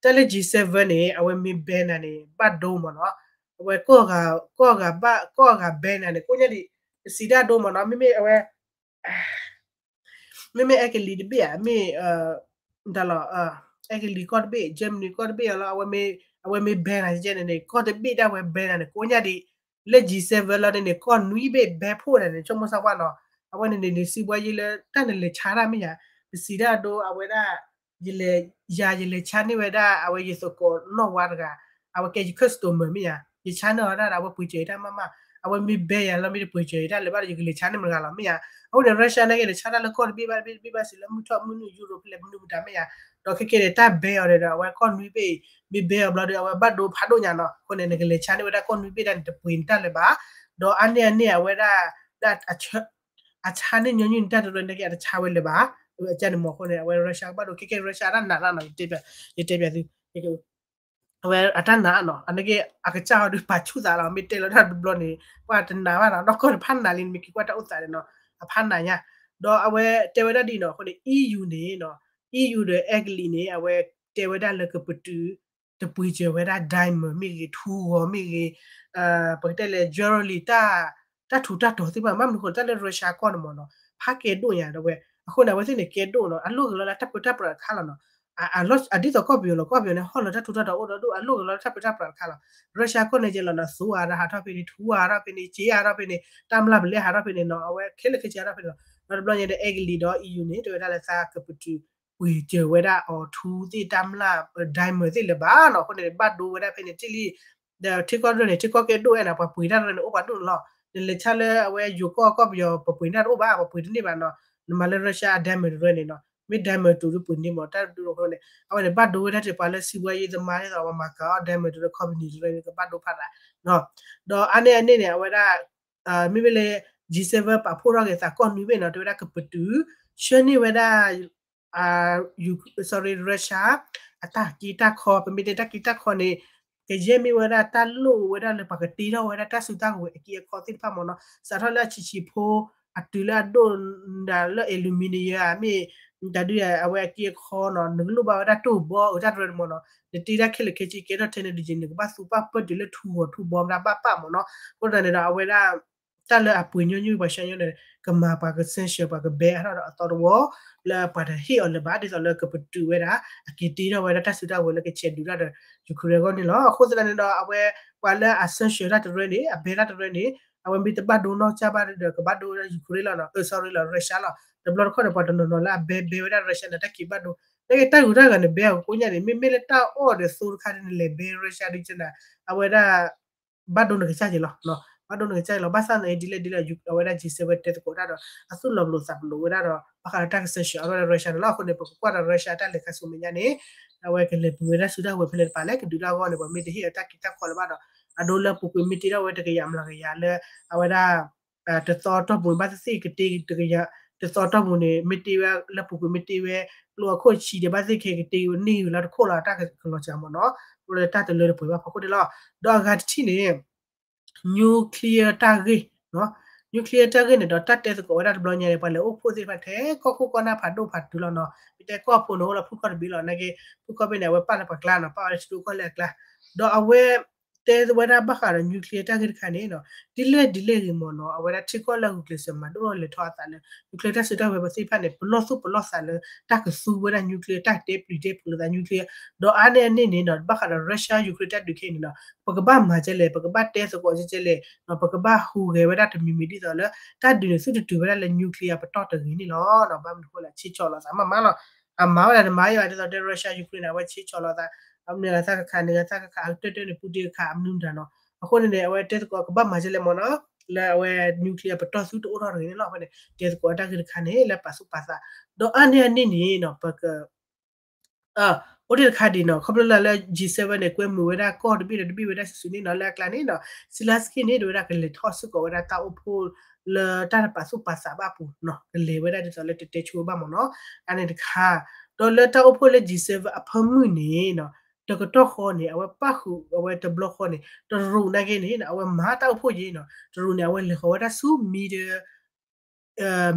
တၢ်လၢ G seven န့ၣ် အဝဲမ့ၢ် ban နၤန့ၣ် ဘၣ်ဒိမၢ်နီၤ. အဝဲကီၢ်ဂၤ ကီၢ်ဂၤဘၣ် ကီၢ်ဂၤ ban နၤန့ၣ် ကိးညါဒံး ပစံးတၢ်ဒိမၢ်နီၤ မ့မ့ၢ်အဝဲ မ့မ့ၢ်အဲကလံးတဘ့ၣ်ဧါ မ့ၢ် တၢ်လီၤ အဲကလံးကီၢ်တဘ့ၣ် Germany ကီၢ်တဘ့ၣ်လီၤ အဝဲမ့ၢ် အဝဲမ့ၢ် ban နၤကဲန့ၣ်န့ၣ် ကီၢ်တဘ့ၣ်ဒၣ်ဝဲ ban နၤန့ၣ် ကိးညါဒံး လၢ G seven လီၤန့ၣ်န့ၣ် ကီၢ်နွံဘ့ၣ် ban ဖှိၣ်နၤန့ၣ် ဆိကမိၣ်စၢ်ကွၢ်နီၤ အဝဲန့ၣ်န့ၣ် စံးဘှါယံလၢတၢ်နလဲၤဆါတၢ်မ့ၢ်ယါ ပစံးတၢ်ဒိ အဝဲဒၣ် ယလဲၤ ယၤ ယလဲၤဆါန့ၢ်ဝဲဒၣ် အဝဲယသကိးနီၢ်ဝါတဂၤ အဝဲကဲယ customer မ့ၢ်ယါ ယဆါန့ၢ်အီၤတၢ်ဒီး အဝဲပှ့ၤစၢၤယတၢ်မးမး အဝဲမ့ၢ် ban ယၤလီၤ မ့ၢ်တပှ့ၤစၢၤယတၢ်လၢၤဘၣ်ဒီး ယကလဲၤဆါန့ၢ်မတၤဂၤလီၤမ့ၢ်ယါ. အဃိန့ၣ် Russia နာ်က့န့ၣ် ဆါတၢ်လၢကီၢ်တဘ့ၣ်ဘၣ်တဘ့ၣ်တဘ့ၣ်ဘၣ် စံးလၢမုၢ်ထီၣ်မုၢ်နုာ် Europe ဖဲလဲၣ်မနုၤမတၤမ့ၢ်ယါ. ဒီးခဲကဲန့ၣ် တၢ် ban အီၤဒီး အဝဲကီၢ်နွံဘ့ၣ် မ့ၢ် ban အီၤဘျီဒီး အဝဲဘၣ်ဒိဖးဒိၣ်ညါနီၤ. အဃိန့ၣ် နကလဲၤဆါန့ၢ်ဝဲဒၣ်ကီၢ်နွံဘ့ၣ်ဒၣ်န့ၣ် တပှ့ၤနတၢ်လၢၤဘၣ်. ဒီးအါန့ၢ်အန့ၣ် အဝဲဒၣ် ဒၣ် အဆါန့ၢ်ညီနုၢ်နတၢ်တရၢန့ၣ်က့ အတဆါဝဲလၢၤဘၣ်. အကန့ၣ်မ့ၢ်အဃိန့ၣ် အဝဲ Russia ကဘၣ်ဒိ ခဲကဲ Russia တၢ်နာ်တၢ်နီၤ ယတဲပျးသု အဝဲအတၢ်နာ်နီၤ အန့ၣ်က့ အကစၢ်ဟီဒုးပာ်ဆူၣ်သးလီၤ မ့ၢ်တဲလီၤတၢ်တဘျီန့ၣ် ပှၤတနာ်ဘၣ်နီၤ နီၢ်ကီၢ်တဖၣ်နာ်လံ နမ့ၢ်က့ၤကွၢ်တၢ်အိၣ်သးန့ၣ်နီၤ အဖးနာ်ညါ ဒီးအဝဲတဲဝဲဒၣ်ဒ်နီၤ အဃိန့ၣ် EU န့ၣ်နီၤ EU ဒီးအဲကလံးန့ၣ် အဝဲတဲဝဲဒၣ်လၢကပတုာ် တပှ့ၤစၢၤဝဲဒၣ် diamond မ့ၢ်ဂ့ၤ ထူဂီၤမ့ၢ်ဂ့ၤ ပကတဲလဲၣ် jewelry တၢ် တၢ်ထူးတၢ်တီၤသ့ၣ်တဖၣ် ဘၣ်မနုၤအဃိ တၢ်လၢ Russia ကီၢ်န့ၣ်မ့ၢ်နီၤ ဖးကဲဒိၣ်ညါဒီးဝဲ အဃိန့ၣ် အဝဲသ့ၣ်န့ၣ်ကဲဒိၣ်နီၤ အလိၣ်က့ၤလီၤလၢတၢ်ပၢတၢ်ပြးတခါလီၤနီၤ အဒ်သိးကီၢ်ပယီၤလီၤ ကီၢ်ပယီၤန့ၣ် ဟီၣ်လီၤတၢ်ထူးတၢ်တီၤအိၣ်ဒီးဒိၣ် အလိၣ်က့ၤလီၤလၢတၢ်ပၢတၢ်ပြးတခါလီၤ Russia ကီၢ်န့ၣ်ကဲလီၤနီၤ သိဧါဒီးဟးထီၣ်ဖဲန့ၣ် ထူဧါဟးထီၣ်ဖဲန့ၣ် စ့ဧါဟးထီၣ်ဖဲန့ၣ် တၢ်မျၢ်ပလဲဟးထီၣ်ဖဲန့ၣ်နီၤ အဝဲခဲလၢာ်ခဲဆ့ဟးထီၣ်ဖဲန့ၣ်လီၤ ဒီးတဘျီညါဒီး အဲကလံးဒီး EU န့ၣ် တဲဝဲဒၣ်လၢသးကပတုာ်ပှ့ၤစၢၤဝဲဒၣ်အီၤထူသ့ၣ်တၢ်မျၢ် diamond သ့ၣ်လၢၤဘၣ်နီၤ. အဃိန့ၣ် ဘၣ်ဒိဝဲဒၣ်ဖဲန့ၣ်တ့ၢ်လံ ဒီးထံကီၢ်တဖျၢၣ်န့ၣ် ထံကီၢ်ကဲဒိၣ်ဝဲန့ၣ် ပှၤပှ့ၤတၢ်တရၢန့ၣ် အိၣ်ပှၤဒိၣ်န့ၣ်လီၤ. နလဲၤဆါလၢအဝဲယိၤကီၢ်ကီၢ်ပယီၤ ပှၤပှ့ၤတၢ်တအိၣ်ဘၣ် ပှၤပှ့ၤတန့ၢ်ဘၣ်နီၤ. နမၤလၢ Russia အ diamond တရၢန့ၣ်နီၤ မ့ၢ် diamond တူာ်ဒုပှ့ၤန့ၢ်မး တၢ်ဒုအဃိန့ၣ် အဝဲန့ၣ် ဘၣ်ဒိဝဲဒၣ်တ့ၢ်ပှၤလၢစံးဘှါယံၤသမားဒ်သိး ပှၤမၤကၤအီၣ် diamond တူာ်လၢ company တရၢန့ၣ် ကဘၣ်ဒိဖးသး ဒီးအါန့ၢ်အန့ၣ်န့ၣ် အဝဲဒၣ် မ့မ့ၢ်လၢ G seven ပာ်ဖှိၣ်ထီၣ်က့ၤသးကီၢ်နွံဘ့ၣ်နီၤ တဲဝဲဒၣ်ကပတုာ် ဆှၢန့ၢ်ဝဲဒၣ် sorry Russia အတၢ်က့တၢ်ခီ ပမ့ၢ်တဲတၢ်က့တၢ်ခီန့ၣ် ကယဲၢ်မ့ၢ်ဝဲဒၣ်တၢ်လိၣ်ဝဲဒၣ်လၢပှၤကတ့ထီၣ်ဝဲဒၣ်တၢ်စုတၢ်ကဝဲၤအက့အခီသ့ၣ်တဖၣ်မ့ၢ်နီၤ စးထီၣ်လၢအဆံးဆံးဖိ အတုၤလၢအဒိၣ်ဒၣ်လၢ aluminium မ့ၢ် တၢ်ဒုးအဝဲအက့အခီနီၤ နကလိၣ်ဘၣ်ဝဲဒၣ်တိၢ်ဘီအတၢ်တရၢန့ၣ်မ့ၢ်နီၤ နတ့တၢ်ခဲလၢာ်ခဲဆ့ကဲထီၣ်ထဲန့ၣ်ဒ်န့ၣ် နကဘၣ်သူပၣ်ပၢၢ်တုၤလၢထူဂီၤထူဘီမတၤဘၣ်ပၣ်မ့ၢ်နီၤ အဃိသတးန့ၣ်ဒီး အဝဲဒၣ် တၢ်လၢအပှ့ၤညီနုၢ်ပှၤဆှၢညီန့ၣ် ကမၤပှၤက sanction ပှၤက ban အါထီၣ်ဒီးအသီတဝီ လၢပှၤတဟ့ၣ်အီၤလၢၤဘၣ် ဒ်သိးလၢကပတုာ်ဝဲဒၣ် အက့တ့ထီၣ်ဝဲဒၣ်တၢ်စုတၢ်ကဝဲၤလၢကဆဲးဒုးတၢ်ဒီး Ukraine အဂီၢ်န့ၣ်လီၤ. အဃိသတးန့ၣ်ဒီး အဝဲ ပှၤလၢအ sanction တၢ်တရၢန့ၣ် အ ban တၢ်တရၢန့ၣ် အဝဲမ့ၢ်တဘၣ်ဒိနီၢ်ကစၢ်ဘၣ်ဒီး ကဘၣ်ဒိဝဲဒၣ် Ukraine လီၤနီၤ အၢ sorry လီၤ Russia လီၤ. တဘျီတခီၣ်န့ၣ် ပှၤတနီၤနီၤလၢအ ban ban ဝဲဒၣ် Russia န့ၣ် တၢ်က့ၤဘၣ်ဒိ နက့တၢ်ဂုၤတၢ်ဂၤန့ၣ် ban အီၤကိးညါန့ၣ် မ့မ့ၢ်လၢတၢ်အီၣ်ဒီးသိတခါဒ်နလဲၤ ban Russia ဒ်ကနၤ အဝဲဒၣ် ဘၣ်ဒိနကစၢ်က့ၤလီၤ ဘၣ်ဒိနကစၢ်က့ၤလီၤ ဘၣ်ဆၣ်န့ၣ် ဒ်လဲၣ်ဒ်လဲၣ် အဝဲဒၣ် G seven တဲသကိးတၢ်ဒီး အသူၣ်လီၤပလိာ်သးပလိာ်ဝဲဒၣ်ဒီး ဘၣ်ဃးဒီးတၢ်က sanction အါထီၣ်လၢ Russia န့ၣ်လီၤ. အဃိန့ၣ် ပကကွၢ်ဒီး Russia တၢ်လဲၤခါဆူမဲာ်ညါန့ၣ် အဝဲကလဲၤပှ့ၤဝဲဒၣ်စုတၢ်ဝဲၤဖဲလဲၣ်တပၤလဲၣ် ကဒုးတၢ်အဂီၢ်န့ၣ် ပှၤမ့ၢ်တဟ့ၣ်အတၢ်က့တၢ်ခီလၢၤဘၣ်ဒီး အဒိလၢပူၤကွံာ်မ့ၢ်တ့ထီၣ်ဝဲတကယၤမျးကယၤလၢ အဝဲဒၣ် တသီတီၢ်ပူၤန့ၣ် ဘၣ်သ့ၣ်သ့ၣ်ကတ့တကယၤ တသီတီၢ်ပူၤန့ၣ် မ့ၢ်တ့ဝဲလၢပူၤကွံာ်မ့ၢ်တ့ဝဲ ကျိအခီၣ်ဆံးဒီးဘၣ်သ့ၣ်ခဲကတ့န့ၢ်ဝဲလၢတခိၣ်လီၤ တၢ်ကလီၤစှၤမ့ၢ်နီၤ အိၣ်လၢတၢ်တလၢတပှဲၤဘၣ်ဖီခိၣ်န့ၣ်လီၤ. ဒီးအဂၤတထံၣ်န့ၣ် nuclear တၢ်ဂ့ၢ် nuclear တၢ်ဂ့ၢ်န့ၣ်ဒီး တၢ်တဲသကိးဝဲဒၣ်တဘျီညါန့ၣ် ပှၤလဲၤအိၣ်ဖှိၣ်သ့ၣ်တဖၣ်ထဲကီၢ်ခိၣ်ကီၢ်နၢ်ဖးဒိၣ်ဖးတုၤလီၤနီၤ မ့ၢ်တဲကီၢ်ဖိန့ၣ် အိၣ်လၢဖုၣ်ကီၢ်တဘ့ၣ်လီၤ နာ်က့ ဖုၣ်ကီၢ်ဘ့ၣ်န့ၣ် အဝဲပာ်လၢပှၤကျါနီၤ ပာ်ဝဲလၢထံဒိၣ်ကီၢ်လဲၢ်အကျါ ဒီးအဝဲ တဲဝဲဒၣ်ဘၣ်ဃးဒီး nuclear တၢ်ဂ့ၢ်တခါန့ၣ်နီၤ ဒ်လဲၣ်ဒ်လဲၣ်ဂ့ၤမ့ၢ်နီၤ အဝဲဒၣ်ထံကီၢ်လၢအဂုာ်ကျဲးစၢးမၤဒိၣ်လဲၤထီၣ်အသးလၢ nuclear တၢ်စုတၢ်ဝဲၤပသ့ၣ်တဖၣ်န့ၣ် ပလီၢ်သူၣ်ပလီၢ်သးလၢ တၢ်ကသူဝဲဒၣ် nuclear တၢ်တဲပျံၤတဲဖုးလိာ်သး nuclear ဒီးအါန့ၢ်အန့ၣ်န့ၣ်နီၤ ဘၣ်ဃးဒီး Russia Ukraine တၢ်ဒုးခဲအံၤန့ၣ်နီၤ ပကဘၣ်မၤကဲလဲၣ် ပကဘၣ်တဲသကိးကဲလဲၣ် ပကဘၣ်ဟူးဂဲၤဝဲဒၣ်တမံၤမံၤဒ်သိးလၢ တၢ်ဒုးန့ၣ် သုတတုၤဝဲဒၣ်လၢ nuclear ပတီၢ်တဂ့ၤန့ၣ်လီၤ. ဘၣ်မနုၤအဃိလဲၣ် ဆ့ကၠီၤလိာ်သးမးမးလီၤ အမၤဝဲဒၣ်တမၤယၤ ဒ်သိးတဲ Russia Ukraine န့ၣ် အဝဲဆ့ကၠီၤလိာ်သး အမနုၤသးကခးန့ၣ် သးကခး အကတၢၢ်တၢၢ်န့ၣ် ပူတ့ၢ်ကခး အမနုၤမတၤနီၤ အဃိန့ၣ်န့ၣ် အဝဲတဲသကိးကဘၣ်မၤကဲလဲၣ်မ့ၢ်နီၤ လၢအဝဲ nuclear ပတီၢ်သုတအိၣ်ထီၣ်တဂ့ၤန့ၣ်လီၤ. အဃိန့ၣ် တဲသကိးတၢ်ဂ့ၢ်တခါန့ၣ် လၢပာ်သူၣ်ပာ်သး ဒီးအါန့ၢ်အန့ၣ်န့ၣ်နီၤ ပက အိၣ်တ့ၢ်တခါဒ်နီၤ ခီဖျိလၢလၢ G seven န့ၣ် ကွဲမုာ်ဝဲဒၣ်ကီၢ်တဘ့ၣ်ဒီးတဘ့ၣ်ဝဲဒၣ်စုာ်စုာ်န့ၣ်နီၤ လၢအကျါန့ၣ်နီၤ Zelenskyy န့ၣ် တဲဝဲဒၣ်ကလဲၤထီၣ်စ့ၢ်ကီးဝဲဒၣ်တၢ်အိၣ်ဖှိၣ်လၢတၢ်တပာ်သူၣ်ပာ်သးဘၣ်အပူၤနီၤ ကလဲၤဝဲဒၣ်ဒ်သိးလၢတတဲဆိဘၣ်မ့ၢ်နီၤ အါန့ၣ်တခါ ဒီးလၢတၢ်အိၣ်ဖှိၣ်လၢ G seven အဖၢမုၢ်န့ၣ်နီၤ တကတီၢ်ဃီန့ၣ် အဝဲပၣ်ဃုာ်အဝဲတဘျီဃီန့ၣ် တရူးနာ်က့န့ၣ် အဝဲမၤတၢ်အိၣ်ဖှိၣ်က့ၤနီၤ တရူးန့ၣ် အဝဲလဲၤဃီၤဝဲဒၣ်ဆူ Middle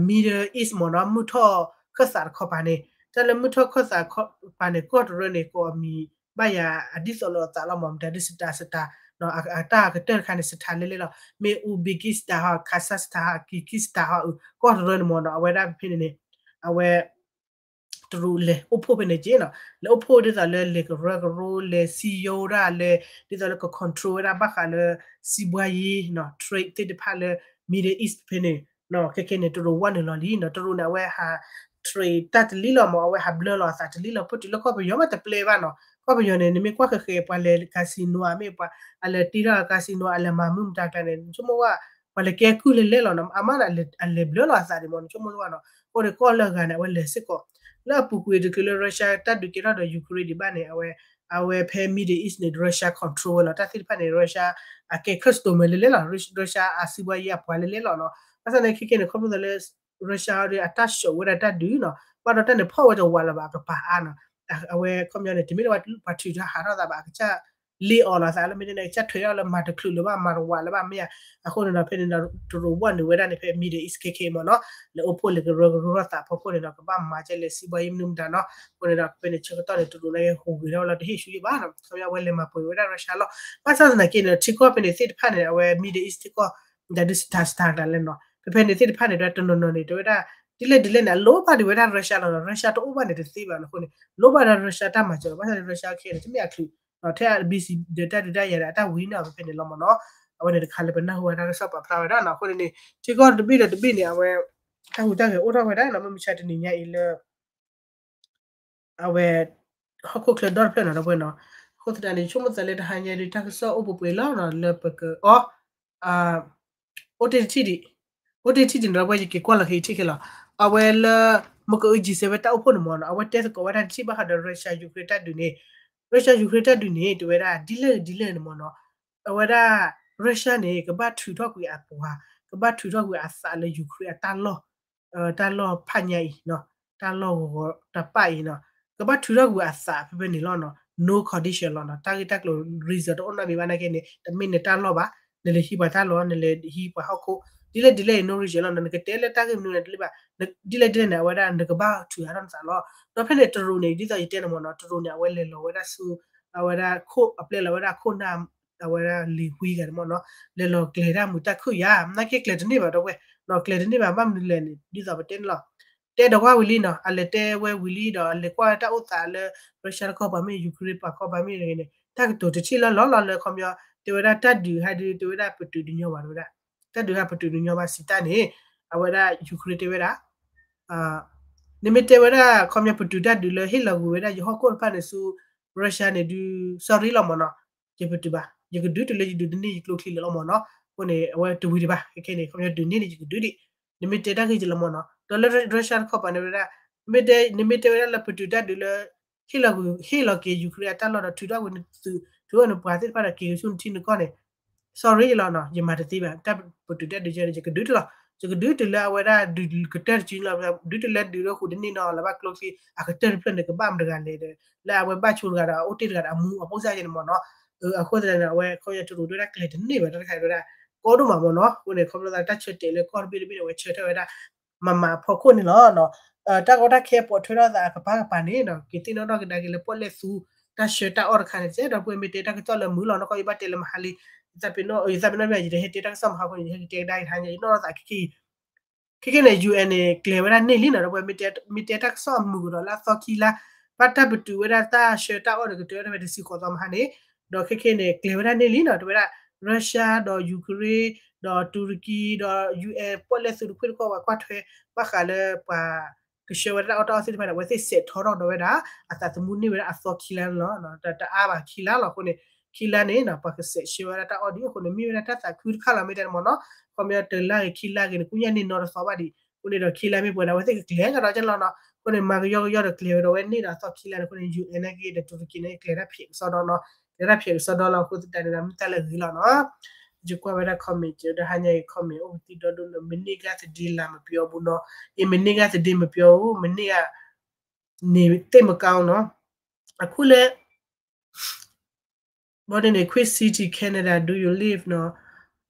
Middle East မ့ၢ်နီၤ မုၢ်ထီၣ်ခၢၣ်သးတခီပၤန့ၣ် တၢ်လၢမုၢ်ထီၣ်ခၢၣ်သးတခီပၤန့ၣ် ကီၢ်တရၢန့ၣ် ကိးအမံၤဘၣ်ယၤအဒ်သိးလိာ်အသးလီၤမ့ၢ် မတၤဒ် စတၤ စတၤ အတၢ်ကတၢၢ်တခါန့ၣ် စထါလဲလဲလီၤ မ့ၢ် Uzbekistan ဟီ Kazakhstan ဟီ Kyrgyzstan ဟီ ကီၢ်တရၢန့ၣ်မ့ၢ်နီၤ အဝဲဒၣ်ဖဲန့ၣ်န့ၣ် အဝဲ တရူးလဲၤအိၣ်ဖှိၣ်ဖဲန့ၣ်က့နီၤ လဲၤအိၣ်ဖှိၣ်ဒ်သိးလၢလဲၤကရၢကရိ လဲၤစံယိဒၣ်လဲၤ ဒ်သိးလၢက control ဝဲဒၣ်ဘၣ်ဃးလၢ စံးဘှါယံၤ trade သ့ၣ်တဖၣ်လၢ Middle East ဖဲန့ၣ် ခဲခဲန့ၣ် တရူးဝဲနုာ်လီၤလံနီၤ တရူးန့ၣ် အဝဲဟး trade တၢ်တလံလီၤမ့ၢ် အဝဲဟးဘျၢလီၤအသးတလံလီၤ ပတုၤလၢကီၢ်ပယီၤမ့ၢ်တပျဲဘၣ်နီၤ ကီၢ်ပယီၤန့ၣ် နမ့ၢ်ကွၢ်ဃဲၤဃဲၤ ပှၤလဲၤ casino မ့ၢ်ပှၤ အလဲၤတ့ထီၣ် casino အလဲၤမၤမုၢ်မတၤကျါန့ၣ် နဆိကမိၣ်ဝဲ ပှၤလဲၤကဲကုၢ်လဲၤလဲလီၤနီၤ အမ့ၢ်န့ၣ် အလဲၤဘျၢလီၤအသးဒံးမ့ၢ် နဆိကမိၣ်ဝဲနီၤ အဃိန့ၣ် ကီၢ်လၢအဂၤန့ၣ် အဝဲလဲၤစ့ၢ်ကီး လၢအပူၤကွံာ်တချုးလၢ Russia တၢ်ဒုးကဲထီၣ်ဒီး Ukraine ဒံးဘၣ်န့ၣ် အဝဲ အဝဲဖဲ Middle East န့ၣ် Russia control ဝဲလီၤ တၢ်သ့ၣ်တဖၣ်န့ၣ် Russia အကဲ customer လဲလဲလီၤ Russia အစံးဘှါယံၤအပှၤလဲလဲလီၤနီၤ ဘၣ်ဆၣ်န့ၣ် ခဲခဲန့ၣ် ခီဖျိလၢ Russia ဒီးအတၢ်ဆှၢဝဲဒၣ်တၢ်ဒုးနီၤ ဘၣ်ဒီးတၢ်န့ၣ်ဖီၣ်ဝဲတဝးလၢၤဘၣ် အကပၤအါနီၤ အဝဲခီပညီန့ၣ် တမ့ၢ်လၢပှၤထုးထီၣ်ဟးထီၣ်သးဘၣ် အကစၢ် လ့အီၤလီၤသးလၢမ့ၢ်န့ၣ် ကစၢ်ထွဲထီၣ်လၢမၤတချုးလၢၤဘၣ် မၤတဝးလၢၤဘၣ်မ့ၢ်ဧါ အဃိန့ၣ်ဒီး ဖဲန့ၣ်ဒီး တရူးဝဲနုာ်ဝဲဒၣ်န့ၣ် ဖဲ Middle East ခဲခဲမ့ၢ်နီၤ လဲၤအိၣ်ဖှိၣ်လဲၤကရၢကရိထီၣ်သးဖီခိၣ်န့ၣ်ဒီး ကဘၣ်မၤကဲလဲၣ်စံးဘှါယံၤမနုၤမတၤနီၤ အဃိန့ၣ်ဒီး ဖဲန့ၣ်ဆၢကတီၢ်န့ၣ် တရူးန့ၣ်ဟူးဂဲၤထီၣ်ဝဲလီၤ တဟ့ၣ်ဆူယံၤဘၣ်နီၤ ခီပညီအဝဲလဲၤမၤပှဲၤဝဲဒၣ် Russia လီၤ ဘၣ်ဆၣ်သနာ်က့န့ၣ် ထံကီၢ်ဖဲန့ၣ်သ့ၣ်တဖၣ်န့ၣ် အဝဲ Middle East ထံကီၢ် ဒ်စတၤစတၤကျါလဲၣ်နီၤ ဖဲဖဲန့ၣ်သ့ၣ်တဖၣ်န့ၣ် တနီၤနီၤန့ၣ် တဲဝဲဒၣ် ဒ်လဲၣ်ဒ်လဲၣ်န့ၣ် အလိၣ်ဘၣ်ဒံးဝဲဒၣ် Russia လီၤနီၤ Russia တအိၣ်ဘၣ်န့ၣ်တသ့ဘၣ်နီၤ အဃိန့ၣ် လိၣ်ဘၣ်ဒၣ် Russia တၢ်မၤစၢၤလီၤ ဘၣ်ဆၣ်န့ၣ် Russia ခဲအံၤန့ၣ် တမ့ၢ်အချုး ထဲအ busy ဒီးတၢ်ဒုးတၢ်ယၤဒီး အတၢ်ဝံၤန့ၣ် ဖဲဖဲန့ၣ်လီၤမ့ၢ်နီၤ အဝဲန့ၣ်တခါလၢပနၢ်ဟူဝဲတၢ်ကစီၣ်ပာ်ဖျါဝဲဒၣ်နီၤ အဃိန့ၣ်န့ၣ် ထံကီၢ်တဘ့ၣ်ဒီးတဘ့ၣ်န့ၣ် အဝဲ တၢ်ဟူးတၢ်ဂဲၤအိၣ်ထီၣ်ဝဲဒၣ်နီၤ မုၢ်မဆါတနံၤညါအံၤလၢ အဝဲ ဟီၣ်ခိၣ်ချၢဒီတဖျၢၣ်နီၤ ဒီပုၢ်ဝဲၢ်နီၤ. အဃိသတးန့ၣ် ဆိကမိၣ်သးလၢတဟါညါဒုး တၢ်ကစီၣ်အိၣ်ပှဲၤပှဲၤလီၤနီၤ လၢပကအီ အိၣ်တ့ၢ်တထံၣ်ဒံး, အိၣ်တ့ၢ်တထံၣ်ဒံးနီၤ ဒီပုၢ်ဝဲၢ် ယက့ၤကွၢ်လီၤက့ၤထံၣ်ခဲလီၤ. အဝဲလၢ မကအုကံစဲးဝဲတၢ်အိၣ်ဖှိၣ်န့ၣ်မ့ၢ်နီၤ အဝဲတဲသကိးဝဲဒၣ်တထံၣ်ဘၣ်ဃးဒီး Russia Ukraine တၢ်ဒုးန့ၣ်, Russia Ukraine တၢ်ဒုးန့ၣ် တဲဝဲဒၣ် ဒ်လဲၣ်ဒ်လဲၣ်န့ၣ်မ့ၢ်နီၤ အဝဲဒၣ် Russia န့ၣ် ကဘၣ်ထုးထီၣ်ကွံာ်အပှၤ, ကဘၣ်ထုးထီၣ်ကွံာ်အသးလၢ Ukraine အတၢ်လီၢ် တၢ်လီၢ်ဖးညါအံၤနီၤ, တၢ်လီၢ်ဂီၤဂီၤတၢ်ပၢ်အံၤနီၤ, ကဘၣ်ထုးထီၣ်ကွံာ်အသးဖဲဖဲန့ၣ်လီၤနီၤ. No condition လီၤနီၤ. တၢ်ဂ့ၢ်တၢ်ကျိၤ reason တအိၣ်နီတမံၤဘၣ်နာ်က့န့ၣ် တမ့ၢ်နတၢ်လီၢ်ဘၣ်, နလဲၤဟံးပှၤတၢ်လီၢ် နလဲၤဟံးပှၤဟီၣ်ခိၣ် ဒ်လဲၣ်ဒ်လဲၣ် no reason လီၤနီၤ. နကတဲလၢတၢ်ဂ့ၢ်မနုၤန့ၣ်တလၢဘၣ်, ဒ်လဲၣ်ဒ်လဲၣ်န့ၣ် အဝဲဒၣ်နကဘၣ်ထုးအါထီၣ်နသးလီၤ. ဒီးဖဲန့ၣ်တရူးန့ၣ် ဒ်သိးယတဲန့ၣ်မ့ၢ်နီၤ တရူးန့ၣ် အဝဲလဲၤလီၤဝဲဒၣ်ဆူ အဝဲဒၣ်ခိၣ် အပျဲလီၤဝဲဒၣ်ခိၣ်နၢ် အဝဲဒၣ်လံၤဝံဂၤန့ၣ်မ့ၢ်နီၤ, လဲၤလီၤကျဲၤတၢ်မုာ်တၢ်ခုၣ်ယါ, နာ်က့ကျဲၤတန့ၢ်ဘၣ်ဒီပုၢ်ဝဲၢ်နီၤ, ကျဲၤတန့ၢ်ဘၣ် ဘၣ်မနုၤလဲၣ်န့ၣ် ဒ်သိးပတဲန့ၣ်လီၤ. တဲဒီးဝဲဝံၤလံနီၤ, အလဲၤတဲဝဲဝံၤလံဒီး အလဲၤကွၢ်ဝဲတၢ်အိၣ်သးလၢ Russia တခီပၤမ့ၢ် Ukraine ပှၤခီပၤမ့ၢ်န့ၣ် တၢ်ကတိၤတထံၣ်လၢလီၤလီၤလၢခီပညီ တဲဝဲဒၣ်တၢ်ဒုးဟဲဒုး တဲဝဲဒၣ်ပတုာ်တညီဘၣ်တဲဝဲဒၣ်, တၢ်ဒုးဟဲပတုာ်တညီဘၣ်စံးတၢ်န့ၣ် အဝဲဒၣ် Ukraine တဲဝဲဒၣ် နမ့ၢ်တဲဝဲဒၣ် ခီပညီပတုာ်တၢ်ဒုးလၢဟ့ၣ်လီၤကွံာ်ဝဲဒၣ်ယဟီၣ်ခိၣ်တဖၣ်န့ၣ်ဆူ Russia န့ၣ်ဒုး sorry လီၤမ့ၢ်နီၤ, ယပတုာ်ဘၣ်, ယကဒုးတုၤလၢယဒုးတန့ၢ်ယကျိချံလၢာ်လီၤမ့ၢ်နီၤ. အဃိန့ၣ် အဝဲတဝံၤဒံးဘၣ်, ခဲခဲန့ၣ် ခီပညီဒုးန့ၢ်န့ၣ် ယကဒုးဒံး, နမ့ၢ်တဲတၢ်ဂ့ၢ်ကလီၤမ့ၢ်နီၤ. ဒီးလၢ Russia တခီပၤန့ၣ်ဝဲဒၣ် မ့ၢ်တဲ နမ့ၢ်တဲဝဲဒၣ်လၢပတုာ်တၢ်ဒုးလၢ ဟ့ၣ်လီၤကွံာ် ဟ့ၣ်လီၤက့ၤ Ukraine အတၢ်လီၢ်ဒီး ထုးထီၣ်ဝဲနသုး ထုးထီၣ်နပှၤသ့ၣ်တဖၣ်ဒီးက့ၤကဆူနထံနကီၢ်န့ၣ် sorry လီၤနီၤ, ယမၤတသ့ဘၣ်, တၢ်ပတုာ်တၢ်ဒုးယဲန့ၣ် ယကဒုးတုၤလီၤ, ယကဒုးတုၤလၢအဝဲဒၣ်ဒုးကတၢၢ်တစုလီၤ, ဒုးတုၤလၢဒုးလၢဃုာ်တန့ၢ်နီၤ လၢဘၣ်ကျိချံ အကတၢၢ်တဖျၢၣ်န့ၣ် ကဘၣ်မတၤတဂၤလဲၣ်ဒီး လၢအဝဲဘၣ်ဆိတဂၤဒီး အအိၣ်တ့ၢ်တဂၤဒီးအမူအပိၢ်စၢ်ယဲန့ၣ်မ့ၢ်နီၤ. အဃိသတးန့ၣ် အဝဲခီပညီတရူးဒၣ်ကျဲၤတန့ၢ်ဘၣ်တၢ်တခါဒၣ် ကီဒိၣ်မးမ့ၢ်နီၤ. အဃိန့ၣ် ခီဖျိသးတၢ်ဆၢတဲာ်လၢကီၢ်တဘ့ၣ်တဘ့ၣ်န့ၣ် အဝဲဆၢထၢၣ်ဝဲဒၣ် မၤမၤအဖီခိၣ်န့ၣ်လီၤ. တၢ်ကီတၢ်ခဲပိာ်ထွဲထီၣ်သးအကပၤကပၤန့ၣ် က့ၤသ့ၣ်နီၣ်ထီၣ်ကဒါက့ၤလၢပီၣ်လဲၣ်သူ တၢ်ဆှၢတၢ်အီၣ်တခါန့ၣ် ဒီပုၢ်ဝဲၢ်မ့ၢ်တဲတၢ်ကစီၣ်လၢမုာ်လီၤနီၢ်ကီၢ် ယဘၣ်တဲလၢမဟါလံ, ယသးပ့ၤနီၣ် ယသးပ့ၤနီၣ်မ့ၢ် ယတဟဲတဲတၢ်ကစီၣ်မဟါအဃိန့ၣ် ယဟဲက့ၤတဲကဒါက့ၤတဟါညါ ယနီၣ်ထီၣ်သးခဲခဲအံၤ ခဲခဲန့ၣ် ယူၢ်အဲၣ်န့ၣ် ကျဲၤဝဲဒၣ်န့ၢ်လံနီၤ ဒီပုၢ်ဝဲၢ် မ့ၢ်တဲတၢ်ကစီၣ်အမုာ်ကဒီးလၢအသီခံလါ, ဘၣ်တၢ်ပတုာ်ဝဲဒၣ်တၢ်ဆှၢတၢ်အီၣ်န့ၣ် ကတၢၢ်ဝဲဒၣ်ဖဲတဆံဃိးသီမဟါန့ၣ်, ဒီးခဲခဲန့ၣ် ကျဲၤဝဲဒၣ်န့ၢ်လံနီၤ တဲဝဲဒၣ် Russia ဒီး Ukraine ဒီးတူရကံ ဒီး ယူၢ်အဲၣ် ပီၣ်လဲၣ်သူတဖုတခီပၤကွၢ်ထွဲ ဘၣ်ဃးလၢပှၤ ကဆှၢဝဲဒၣ်တၢ်အီၣ်တၢ်အီသ့ၣ်တဖၣ်န့ၣ် အဝဲသ့ၣ်စဲးထီထီၣ်ဒီးဝဲဒၣ် အသးသမူန့ၢ်ဝဲဒၣ်အသီခံလါန့ၣ်လီၤ. တအါဘၣ်ခံလါလီၤအဃိန့ၣ် ခံလါန့ၣ် ပှၤကစဲးဆှၢဝဲဒၣ်တၢ်အီၣ်ဒ်အဃိန့ၣ် မ့ၢ်ဝဲဒၣ်တၢ်သးခုတခါလီၤ မ့ၢ်တဲန့ၣ်မ့ၢ်နီၤ. ခီပညီတလါဂ့ၤခံလါဂ့ၤန့ၣ် ကူၣ်ညါန့ၢ်နီတသီဘၣ်ဒံး အဃိန့ၣ်ဒီးခံလါမ့ၢ်ပှဲၤန့ၣ် အဝဲသ့ၣ်ကကျဲၤကဒီးကလီၤနီၤ. အဃိန့ၣ် မၤကယီကယီဒီးကျဲၤဝဲဒီးဝဲန့ၢ်ဒီးအသီခံလါန့ၣ် အဃိန့ၣ် ယူၢ်အဲၣ် နာ်က့ဒီးတူရကံန့ၣ် ကျဲၤတၢ်ဖျဲးကစီဒီနီၤ, ကျဲၤတၢ်ဖျဲးကစီဒီလီၤ. အဃိသတးန့ၣ်ဒီး မ့ၢ်တၢ်လၢအဂ့ၤလီၤနီၤ. ယကွၢ်ဝဲဒၣ် comment တဟါညါအံၤ comment အိၣ်ပသံဒီဒိၣ်လၢ မ့ၢ်န့ၢ်ဂၤသဒ့လါမပျီဘူးနီၤ, အ့ မ့ၢ်န့ၢ်ဂၤသဒ့မပျီဘူး မ့ၢ်န့ၢ်ဂၤန့ၣ်သ့ၣ်မကါနီၤ. အခိၣ်လၢ ဘီဒ်န့ၣ် Queen City Canada, do you live နီၤ,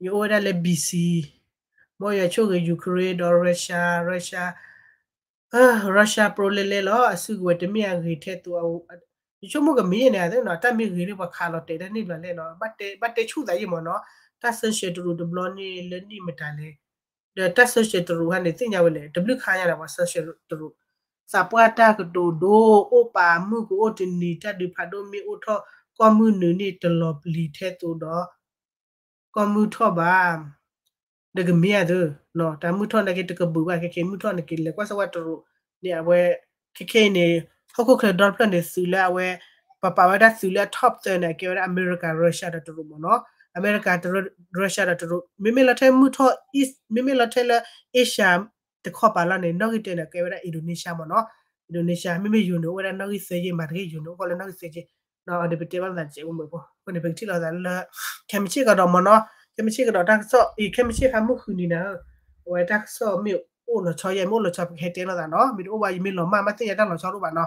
ယအိၣ်ဝဲဒၣ်လၢ B C, မ်ယွၤဆိၣ်ဂ့ၤ Ukraine ဒီး Russia, Russia, Russia pro လဲၤလဲၤလီၤ, အစုကဝဲၤတမ့ၢ်အဂ့ၤထဲသိး, ယဆိကမိၣ်ကမ့ၢ်ယဲန့ၣ် အသ့ၣ်နီၤ, တၢ်မ့ၢ်ဂ့ၤန့ၣ် ပှၤခးလီၤတဲာ်တၢ်န့ၣ်ဘျီလဲၣ်နီၤ, ဘၣ်တဲဆူၣ်သးယံာ်မ့ၢ်နီၤ, တၢ်ဆၢရှဲတရူးတဘျီန့ၣ်လၢန့ၣ်မတၤလဲၣ် ဒီးတၢ်ဆၢရှဲတရူးခါန့ၣ် သ့ၣ်ညါဝဲလဲၣ်, တဘျုးခါညါဒီး ပှၤဆၢရှဲတရူး, သးပှၢ်တၢ်ကတိၤဒိ အိၣ်ပာ်မုၢ်ကအိၣ်တနံၤ တၢ်ဒုးဖးဒိၣ်မ့ၢ်အိၣ်ထီၣ် ကီၢ်မုၢ်နုာ်န့ၣ်တလီၤပျံၤထဲသိးဒီး ကီၢ်မုၢ်ထီၣ်ဘၣ် ဒီးကမ့ၢ်အသိး, တၢ်မုၢ်ထီၣ်နာ်က့တကဘုးဘၣ် ခဲခဲမုၢ်ထီၣ်န့ၣ်က့ၤလဲၤကွၢ်စၢၤဝဲတရူးန့ၣ် အဝဲ ခဲခဲအံၤန့ၣ် ဟီၣ်ခိၣ်ချၢဒီတဖျၢၣ်န့ၣ် သုးလၢအဝဲ ပပာ်ဝဲဒၣ်သုးလၢအ top three န့ၣ် အကဲဝဲဒၣ် အမဲရကၤ Russia ဒီးတရူးမ့ၢ်နီၤ, အမဲရကၤ Russia ဒီးတရူး မ့မ့ၢ်လီၤထဲမုၢ်ထီၣ် East မ့မ့ၢ်လီၤထဲလၢ Asia တခီပၤလီၤန့ၣ် နီၣ်ဂံၢ်တၢန့ၣ် ကဲဝဲဒၣ် Indonesia မ့ၢ်နီၤ, Indonesia မ့မ့ၢ်ယိၤန့ၣ် အိၣ်ဝဲဒၣ်နီၣ်ဂံၢ်သၢယဲၢ် မၤတဂ့ၤ ယိၤန့ၣ် အိၣ်ဃီလၢနီၣ်ဂံၢ်သၢယဲၢ် အဒီးပတဲဘၣ်သးစဲးအိၣ်မုာ်ဖိ အဃိန့ၣ် ပကထံၣ်လိာ်သးလၢ ခဲမုၢ်ဆ့ၣ်ကဒီးမ့ၢ်နီၤ, ခဲမုၢ်ဆ့ၣ်ကဒီးတၢ်ကစီၣ်အံၤ ခဲမုၢ်ဆ့ၣ်ခါမုၢ်ဃုနံၤနၤဧၢ, အဝဲတၢ်ကစီၣ်မ့ၢ်အိၣ်လီၤဆီယဲၢ် မ့ၢ်အိၣ်လီၤဆီ ပကဟဲတဲလိာ်သးနီၤ, မ့ၢ်တအိၣ်ဘၣ် ယမ့ၢ်လီၤမၢ် မ့ၢ်သ့ၣ်ညါတၢ်လီၤဆီတအိၣ်ဘၣ်နီၤ,